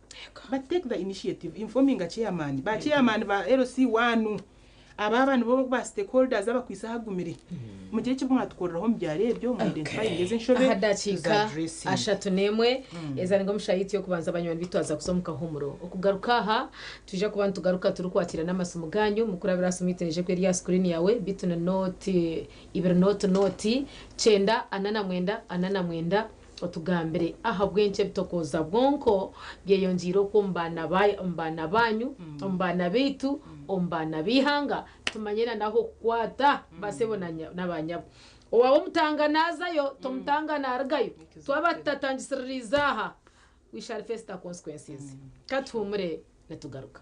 But take the initiative informing a chairman. Ba chairman ba LC1 aba nibo ba stakeholders abakwisa hagumire. Mugire eki mwatukoreraho omu byaro ebyo mu identifying ezi enshobe Aha dakiika tuzaddressinga. 31 ezaringa omushayiti y'okubanza banywani bitwaza kuza omu kahumuro. Okugaruka aha twija kuba nitugaruka turikwakira n'amasimu ganyu mukurabira simu yitereje ku erya screen yawe bitu ni noti ibiri noti noti 9 49 49 otugambire ahabw'enki ebitokooza bwonko byeyongiire okwo omu baana omu baana banyu, omu baana baitu, omu baana b'eihanga tumanyire naho okukwata basebo n'abanyabo. Owaaba omutanga naazayo tomutanga narugayo. Twaba tutatangisiririize aha we shall face the consequences. Katuhumure nitugaruka.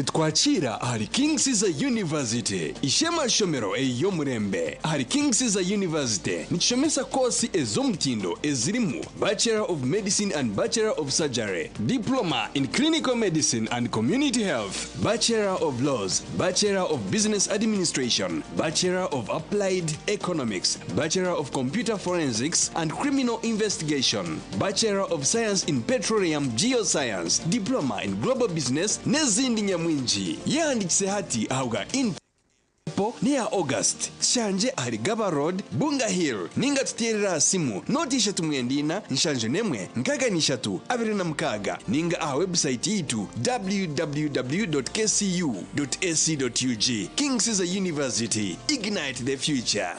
Nitwakiira ahari King Caesar University, ishema shomero ey'omurembe. Ahari King Caesar University nikishomesa koosi ez'omutindo ezirimu Bachelor of Medicine and Bachelor of Surgery, Diploma in Clinical Medicine and Community Health, Bachelor of Laws, Bachelor of Business Administration, Bachelor of Applied Economics, Bachelor of Computer Forensics and Criminal Investigation, Bachelor of Science in Petroleum Geoscience, Diploma in Global Business n'ezindi nyamwingi. Yehandikise hati ahabwa Info neya August. Tushangye ahari Gaba Road, Bunga Hill, ninga tuteerere aha simu nooti ishatu mwenda ina, nshanju n'emwe, nkaaga n'ishatu, abiri na mukaaga, ninga aha website yitu www.kcu.ac.ug. King Caesar University, ignite the future.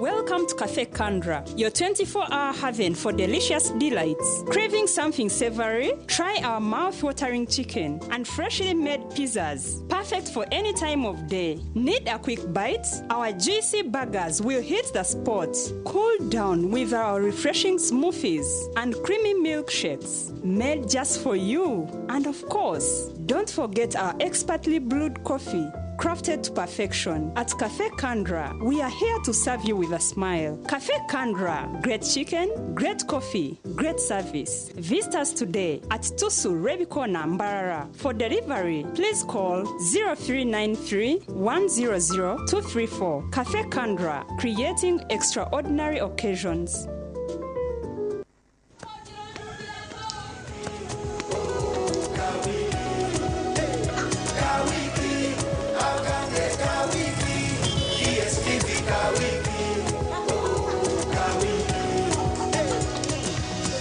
Welcome to Cafe Kandra, your 24 hour haven for delicious delights. Craving something savory? Try our mouth watering chicken and freshly made pizzas. Perfect for any time of day. Need a quick bite? Our juicy burgers will hit the spot. Cool down with our refreshing smoothies and creamy milkshakes made just for you. And of course, don't forget our expertly brewed coffee crafted to perfection. At Cafe Kandra, we are here to serve you with a smile. Cafe Kandra, great chicken, great coffee, great service. Visit us today at Tusu Rebikona Mbarara. For delivery, please call 0393 100 234. Cafe Kandra, creating extraordinary occasions.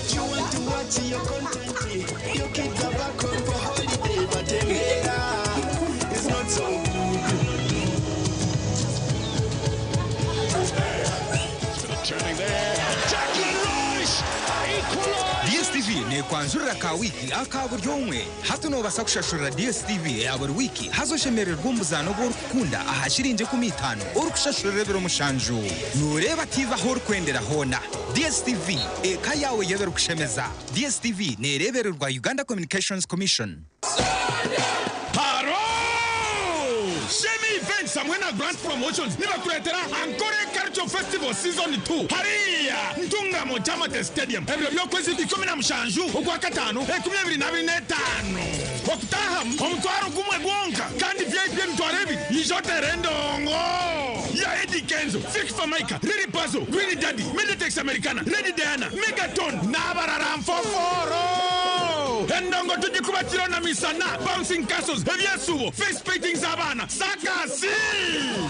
You want to watch your content, your kids are back home for holiday, but Emera is not so good. Turning there. Declan Rice equalised. Dstv nekwanjurira ka wiiki aka buri omwe. Hati nobasa kushashurira Dstv eya buri wiiki, haza oshemererwa omuzaano ogu orikukunda aha shiringi 50, orikushashurira ebiro 7. Noreeba TV ahu orikwendera hoona. Dstv, eka yaawe y'ebirikushemeza. Dstv nereebererwa Uganda Communications Commission. Haro! Shemi Events hamwe na Grant Promotions nibakuretera Ankole Culture Festival Season 2 hariya Ntungamo Kyamate Stadium, ebiro by'okwezi 17 ogwa katano 2025. Okutahamu 10,000 gwonka, kandi VIP 20,000. Ijotere endongo ya Eddie Kenzo, Fik Fameica, Lil Pazo, Green Daddy, Meditex Americana, Lady Diana, Megaton n'abarara nfoforo. Endongo tugikuba kiro na misana, bouncing castles, ebyesubo, face paintings, abaana sakasi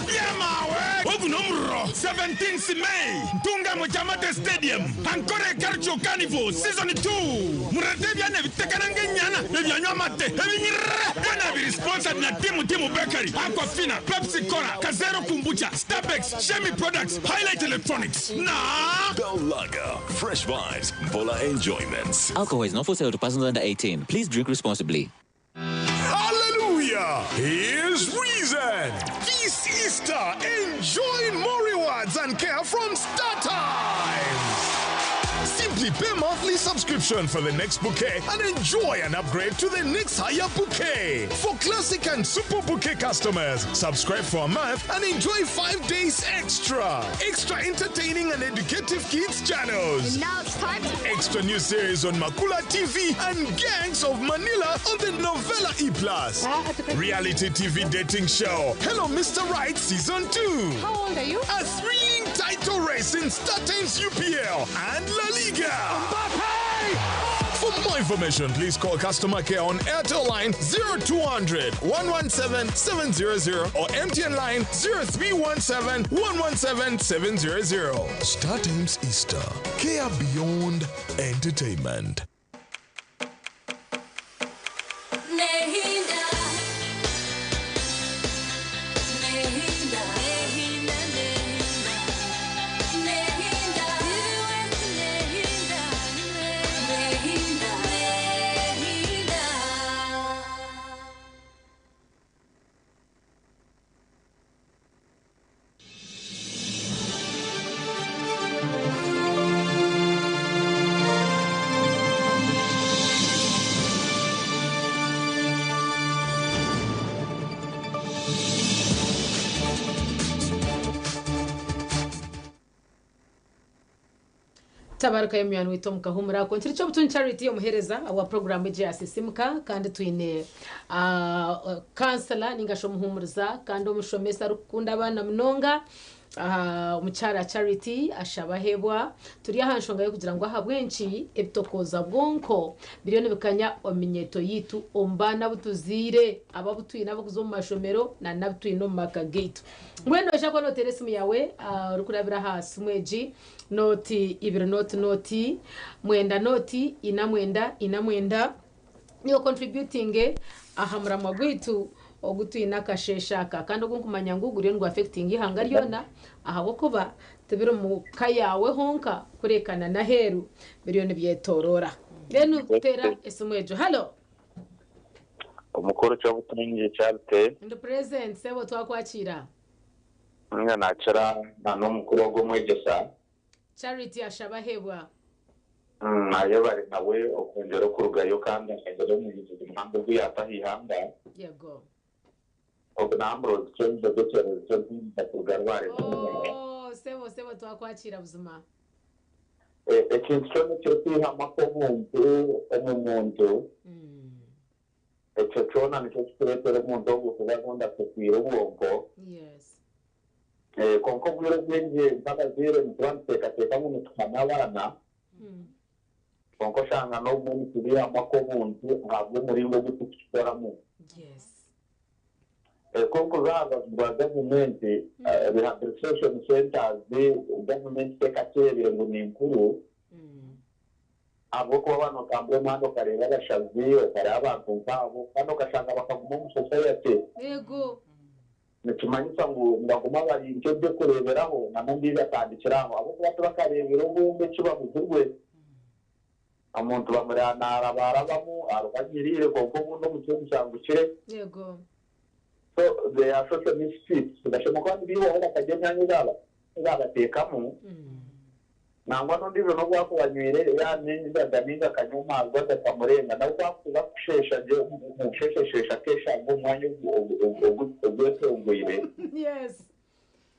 byemawe ogu n'omuriro. 17 May, Ntungamo Kyamate Stadium, Ankole Culture Carnival Season 2. Murete ebyana ebitekana ng'enyana, ebyanywa amate ebinyirira byana. Biri sponsored na Timu Timu Bakery, Aquafina, Pepsi Cola, Kazero Kombucha, Starbucks, Shemi Products, Highlight Electronics na Bell Lager. Fresh vibes, Vola enjoyments. Alcohol is not for sale to persons under 18. Please drink responsibly. Hallelujah! Here's reason. This Easter, enjoy more rewards and care from Star Times. Simply pay monthly subscription for the next bouquet and enjoy an upgrade to the next higher bouquet. For classic and super bouquet customers, subscribe for a month and enjoy 5 days extra. Extra entertaining and educative kids channels. And now it's time to Extra new series on Makula TV and Gangs of Manila on the Novella E Plus. Reality TV dating show Hello Mr. Right Season 2. How old are you? A thrilling title race in Star Times UPL and La Liga. For more information, please call customer care on Airtel line 0200 117 700 or MTN line 0317 117 700. Star Times Easter. Care beyond entertainment. Nehinda. Nehinda. Nehinda. Nehinda. Nehinda. Nehinda. Nehinda. Tabaruka y'omunywani waitu omu kahuumuro ako. Nkiri Kyobutuni Charity omuheereza wa puroguraamu egi eya Sisimuka kandi twine kansela ninga shi omuhuumuriza kandi omushomesa arikukunda abaana munonga omukyara Charity Ashabahebwa. Turi aha nshonga y'okugira ngu ahabw'enki ebitokooza bwonko biriyo nibikanya omu minyeeto yaitu omu baana abu tuzaire, abu abu twine abarikuza omu mashomero na n'abu twine omu maka gaitu. Mbwenu noija kuba nooteera esimu yaawe orikurabira aha simu egi Nooti ibiri nooti nooti mwenda nooti ina mwenda ina mwenda niiwe okontributinge aha muramwa gwaitu ogu twine akasheeshe aka kandi ogu nkumanya ngu guriyo nigu affectinga eihanga ryona ahabw'okuba tibiri mu ka yaawe honka kureka na n'aheeru biriyo nibyetoroora. Mbwenu teera esimu egyo. Hallo. Omukuru Kyobutungye Charity. Ndi present sebo twakwakiira. Ninga nakira na n'omukuru ogwo omwegyesa. Charity Ashabahebwa. Ayebare nawe okwongyera okurugayo kandi akagira omuhigi muhango ogu yaata aha ihanga. Yego. Ogu na Ambrose Kyembogo ekyerezo ky'empinduka kuruga Rware Tumwine. Ooh sebo sebo twakwakira buzima. Ekintu kyona ekirikwihamu ak'obuntu omu muntu, Ekyo kyona nikyo kikureetera omuntu ogwo kuba obundi atekwire obwonko. Kwonka obwire obwingi nk'abazaire nituba nituteekateeka ngu nituhana abaana, kwonka oshanga n'obumwe nitubaihamu ak'obuntu ahabw'omuringo ogu turikukikoramu. Ku orikuza aha rubaju rwa gavumenti, rehabilitation centres, gavumenti tekakireebire ngu ni nkuru. Ahabw'okuba waaba nootambura omuhanda okareeba abashazi, okareeba abantu nk'abo, kandi okashanga bakaguma omu society, Yego. nikimanyisa ngu nibaguma bari nk'eby'okureeberaho na n'ondiijo atandikire aho. Ahabw'okuba tibakareebire obundi eki babuzirwe. Omuntu bamureeba naarabarabamu, ariho anyiriire kwonka obundi omutwe gushangukire. Yego. So they are social misfits. Bashemereire kuba nibaihwaho bakarya emyanya ei baabateekamu. Nangwa n'ondiijo n'obu akuba anywire yaanywa enjaga nainga akanywa amaarwa gakamurenga, nawe ku akuza kusheesha gye omu busheeshesheeshe akeeshanga omu mwanya ogwetongoire,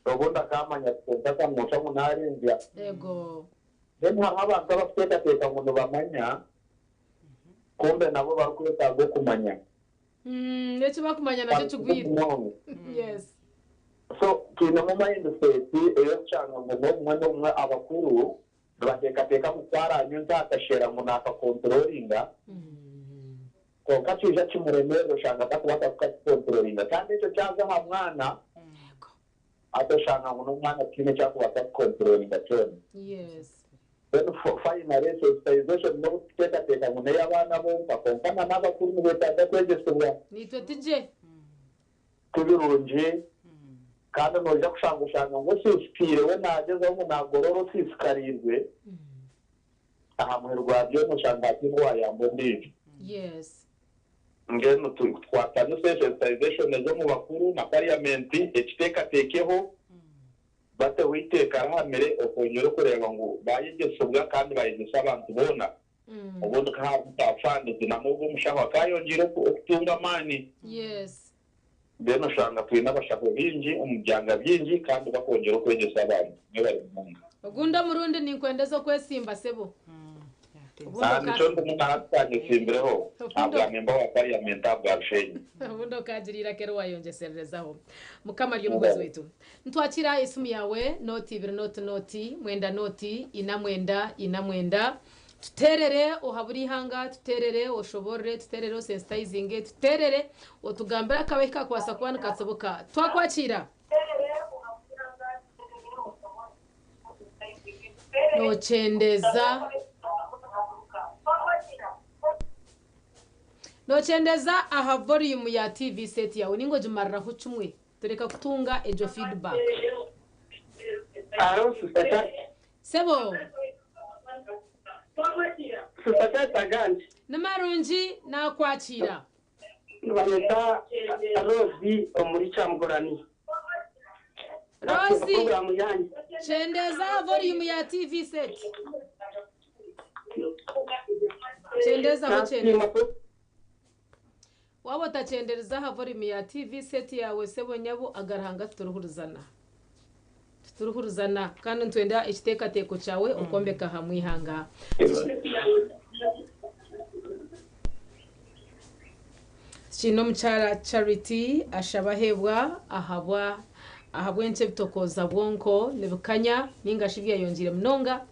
obundi akaamanya ati kwonka akamwosha ngu naarenzya. Then hariho abantu abarikuteekateeka ngu nibamanya, kumbe nabo barikwetaaga okumanya. Eki bakumanya nakyo kigwire. Yes. So twinemu mindset ey'okushanga ngu n'obumwe n'obumwe abakuru nibateekateeka ngu ku araanywe ntaakashera ngu naakakonturoringa, kwonka kiija kimuremeerera oshanga atakubaasa kukakikonturoringa. Kandi ekyo kyaza aha mwana, hati oshanga ngu n'omwana tihaine eki arikubaasa kukonturoringa kyona. Yes. Then finally, sensitization n'obu tukuteekateeka ngu n'ey'abaana bonka kwonka na n'abakuru nibeetaaga kwegyesibwa. Naitwe tugye. Ti birungi kandi noija kushanga oshanga ngu osiisikaire we naagyezaho ngu naagorora osiisikariirwe, aha muheru gwa byona oshanga hataine owaayamba ondiijo. Yes. Mbwenu tukwatanise sensitization ez'omu bakuru na parliament ekiteekateekeho. Bateho eiteeka rihamire okwongyera okureeba ngu baayegyesibwa kandi baayegyesa abantu boona. Obundi ka hariho ka funds namwo ogwo omushaho akaayongyeire okutunga amaani. Yes. Then oshanga twine abashaho baingi omu byanga bingi kandi bakwongyera okwegyesa abantu. Mwebare munonga. Ogundi omurundi ninkwendeza okwesimba sebo. Obundi oka. Nikyo ndimu na hati kanyesimbireho ahabwa member wa parliament ahabwa Rushenyi. Obundi okagira eiraka eri wayongyesererezaho. Mukama ari omuhwezi waitu. Nitwakira esimu yaawe, nooti ibiri nooti nooti, mwenda nooti, ina mwenda, ina mwenda. Tuteerere ohabure eihanga, tuteerere oshoboorore, tuteerere osensitayizinge, tuteerere otugambire akabi ahu kakubaasa kuba nikatsibuka. Twakwakiira. Nookyendeeza. Nookyendeeza aha volume ya TV set yaawe nainga ogimariraho kimwe. Tureka kutunga egyo feedback. Alo sister Charity. Sebo. Sister Charity agandi. Ni marungi nakwakira. Nibanyeta Rose omuri Kyamugorani. Rose. Program yanyu. Kyendeza aha volume ya TV set. Kyendezaho kyendeza. Waaba otakyenderize aha volume ya TV set yaawe sebo nyabo aga Ruhanga titurihurizana. Titurihurizana kandi nitwenda ekiteekateeko kyawe okwombeka hamwe eihanga. Kiine omukyara Charity ashaba aheebwa ahabwa ahabw'enki ebitokooza bwonko nibikanya ninga shi byeyongyeire munonga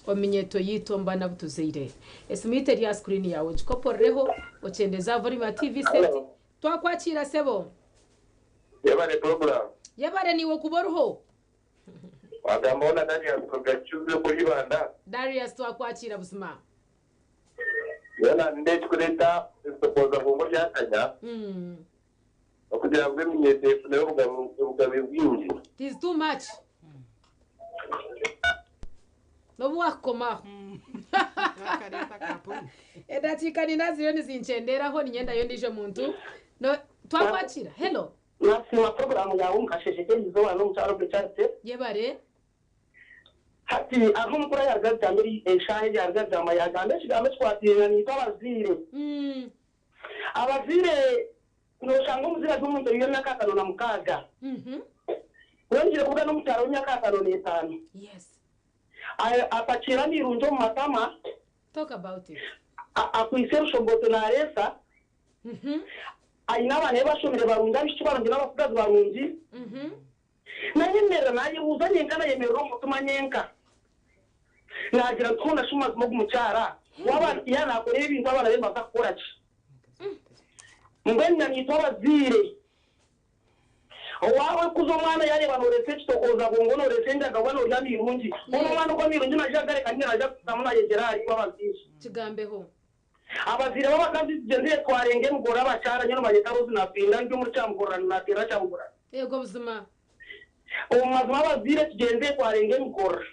omu minyeeto yaitu omu baana abu tuzaire. Esimu yaitu eri aha sikuriini yaawe ogikopororeho okyendeze aha volume ya TV set. Twakwakiira sebo. Yebare program. Yebare naiwe kuba oriho. Wagambaho na Darius kuruga Kicuzi omuri Ibanda. Darius twakwakiira buzima. Yoona nindeeba ekirikureeta ebitokooza bwongo byakanya n'okugira ngu eminyeeto efunire obugabe bwingi. It is too much. N'obu waakukoma aho. Edakiika nina ziriyo nizinkyenderaho niinyendayo ondiijo muntu. No, twakwakiira. Hello. Nasiima puroguraamu yaawe omu kasheeshe k'erizooba n'omukyara ogwe Charity. Yebare. Hati hariho omukuru ayaruga kugamba eri eshaaha egi yaruga kugamba yaagamba ekigambo ekikwatiraine naitwe abazaire. Abazaire nooshanga omuzaire ari omuntu oine emyaka 56. Yongyeire kubuga n'omukyara w'emyaka 55. Apakiire amirungi omu matama. Talk about it. Akwaitse erushogoto naareesa. Aine abaana be bashomire barungi, abaishiki barungi n'abatsigazi barungi. Nayemerera naayebuuza nyenka, nayemerera omu mutima nyenka. Naagira nti hoona shi mazima ogu mukyara waaba yaaba naakora ebintu abaana be nibaza kukora ki? Mbwenu naitwe abazaire, owaawe kuza omwana yaareeba nooreetsa ekitokooza bwongo, nooreetsa enjaga oba noorya amirungi, hoona omwana ogwo amirungi naija kugareka nainga naija kugumizamu naayegyera ahariiwe abazaire? Kigambeho. Abazaire b'abakazi tugyenzire twarenga emigorora abakyara nyowe nibayeta Rose Napinda ndi omuri Kyamugorora nateera Kyamugorora. Eego buzima. Omu mazima abazaire tugyenzire twarenga emigorora.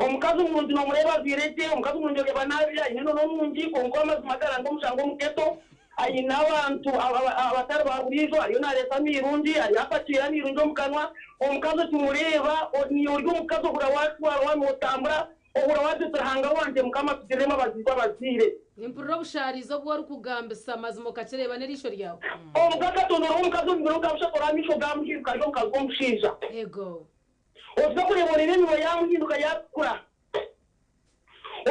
Omukazi omurungi nomureeba ajwaire gye, omukazi omurungi oreeba nabi aine enono nungi kwonka amazima garanga omushanga omuketo aine abantu abatari ba buriijo ariyo nareeta amirungi ariyo apakiire amirungi omu kanwa. Omukazi okimureeba niiwe ori omukazi ohurira wajwara waaba notambura Ohurira waagira oti, Ruhanga wangye, Mukama atugirire embabazi itwe abazaire. Nimpurira obushaarizi obu orikugambisa, mazima okakireeba n'eriisho ryawe. Obwo akatondora omukazi omu biro nka bishatu ori amaisho gaamuhinduka ari omukazi w'omushaija. Eego. Otuza kureeba oreeba eminwa yaamuhinduka yaatukura.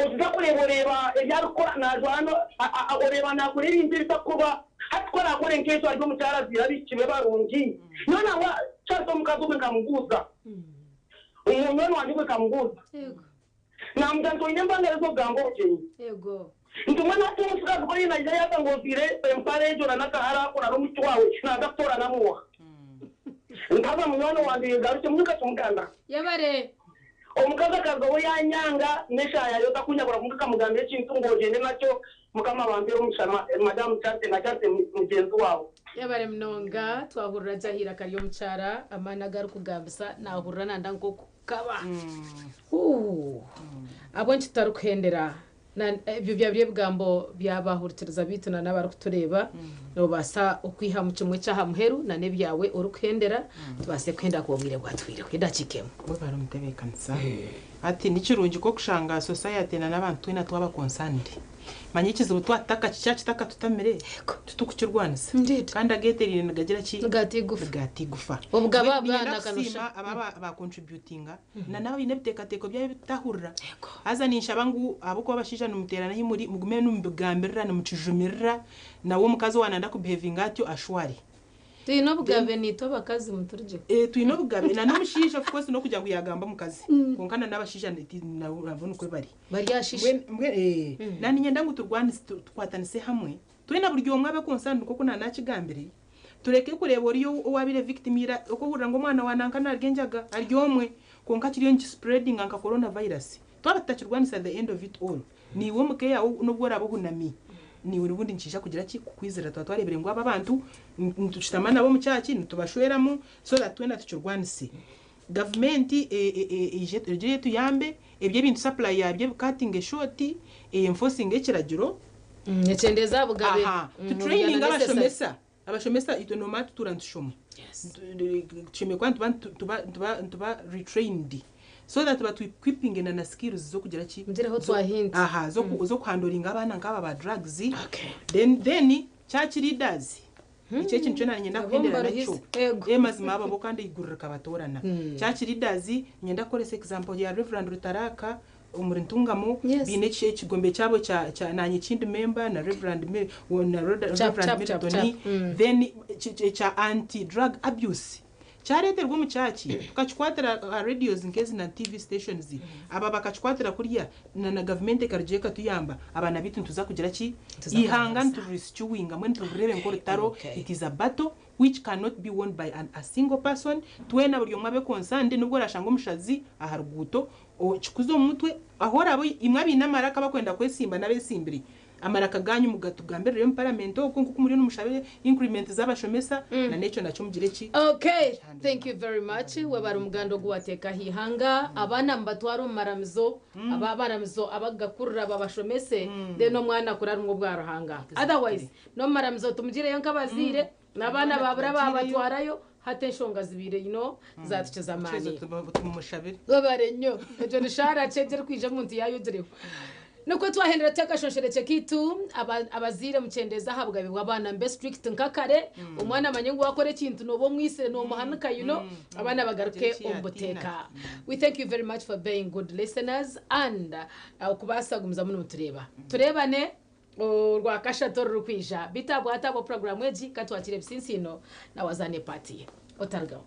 Otuza kureeba oreeba ebi arikukora naajwara no oreeba naakora ebintu ebitakukorwa. Hati ku araakore nk'ekyo ari omukyara azaire abaishiki be barungi. Nyowe nangwa Charity omukazi ogwe nkamubuuza. Munywani wangye ogwe nkamubuuza. Naamugira nti, Oine embangare z'okugamba obugyenyi? Nti, Mbwenu hati omutsigazi ku oriyo naija yaaza ngu ojwaire empare egyo na n'akahare ako na n'omushiki waawe, naaza kutooranamu oha? Nkaza munywani wangye oyegarukye munywe nkakimugambira. Omukazi akarugaho yaanyanga n'eshaaha yaayo otakunyabura kwonka nkamugambira ekintu ngu ogyende nakyo Mukama abampeere omugisha Madamu Charity na Charity mugyenzi waawe. Yebare munonga twahurira gye aha iraka ry'omukyara amaani agu arikugambisa nahurira nanda nk'okukaba Ooh. Ahabw'enki tutarikuhendera Na ebyo byaba biri ebigambo by'abahurikiriza baitu na n'abarikutureeba noobaasa okwihamu kimwe ky'aha muheru na n'ebyawe orikuhendera tubaase kuhenda ahakuba obwire bwatuhweireho edakiika emwe. Webare omutebeekanisa. Hati nikirungi ku okushanga society na n'abantu twena twaba concerned. Manya ekizibu twataka kyakitaka tutamire titukukirwanisa kandi ageetereire nigagira ki? Nigaata eigufa. Obugaba Mbwenu niinyenda bwana kusiima kanusha. aba aba contributinga na n'abaine ebiteekateeko byabo ebitutahurira. Haza ninshaba ngu ahabw'okuba abashaija nimuteerana ahi muri mugume nimubigambirira nimukijumirira nawe omukazi owaaba nayenda kubihevinga atyo ashware. Twine obugabe naitwe abakazi muturugye. Eh twine obugabe na n'omushaija of course n'okugira ngu yagamba omukazi kwonka na n'abashaija nabo nikwo bari. Baryashisha. Mbwenu mbwenu eh na niinyenda ngu turwanise tukwatanise hamwe twena buri omwe abe concerned nk'oku na nakigambire tureke kureeba oriya owabaire victim ira oku ohurira ngu omwana wa nanka narya enjaga ari omwe kwonka kiriyo nikispreadinga nka corona virus twaba tutakirwanisa the end of it all Naiwe omu ka yaawe n'obu oraabe ohunami, naiwe obundi nikiija kugira ki? Kukwizira. Twaba twareebire ngu aba abantu nitushutama nabo omu kyaki, nitubashweramu so that twena tukirwanise. Gavumenti eije egire etuyambe, eby'ebintu supply yaabyo ebikatinge short, e-enforcinge ekiragiro. Ekyendeeze aha bugabe. Aha, Omu tutraininge byana necessary. abashomesa. Abashomesa itwe noomanya tutuura nitushoma. Tushemereire kuba nituba nituba nituba nituba retrained so that batu equippinge na na skills z'okugira ki? Mugireho twa hint. Aha, z'oku z'okuhandoringa abaana nk'aba ba drugs. Then then church leaders. Ekyo ekintu kyona niinyenda Abo kuhendera mbaruhize. nakyo. Ee mazima abo bo kandi eiguru rikabatoorana. Church leaders, niinyenda kukoresa example ya Reverend Rutaraka omuri Ntungamo, baine ekigombe kyabo kya kya naanye ekindi member na Reverend Mi na Chap, chap, Reverend chap, Milton, chap. Then ekya anti drug abuse. Kyareeterwa omu church, tukakikwatira aha radios nk'ezi na TV stations, aba bakakikwatira kuriya, na na gavumenti ekarugayo ekatuyamba, abaana baitu nituza kugira ki? Nituza Eihanga kubabaasa. niturirescuinga mbwenu turireebe nk'orutaro, it is a battle which cannot be won by an a single person, twena buri omwe abe concerned, n'obu orashanga omushazi aha ruguuto, okikuze omu mutwe, ahu oraabe imwe abaine amaraka abakwenda kwesimba n'abeesimbire, Amaraka gaanyu mugatugambirireyo omu parliament okwo nk'oku muriyo nimushabe increment z'abashomesa na n'ekyo nakyo mugire ki? Ok thank you very much webare omuganda ogu wateeka aha ihanga abaana mubatware omu maramizo aba amaramizo abagakurira babashomese then omwana akure arimu obwa Ruhanga otherwise n'omu maramizo tumugireyo nk'abazaire n'abaana babura babatwarayo hati enshonga zibaire you know zatukiza amaani. Webare nnyo egyo ni shaara ki egyo erikwija omuntu yayogireho. Nikwo twahendera tuti akashonshorekye kaitu, abazaire mukyendeeze aha bugabe bw'abaana mube strict nka kare, omwana amanye ngu wakora ekintu nooba omwisire noomuhanika you know, abaana bagaruke omu buteeka. We thank you very much for being good listeners and okubaasa kugumizamu nimutureeba. Tureebane orwakashatu orurikwija. Beitu ahabwahati ahabwa puroguraamu egi, ka twakire ebitsintsiino na Wazaane Party. Otarugaho.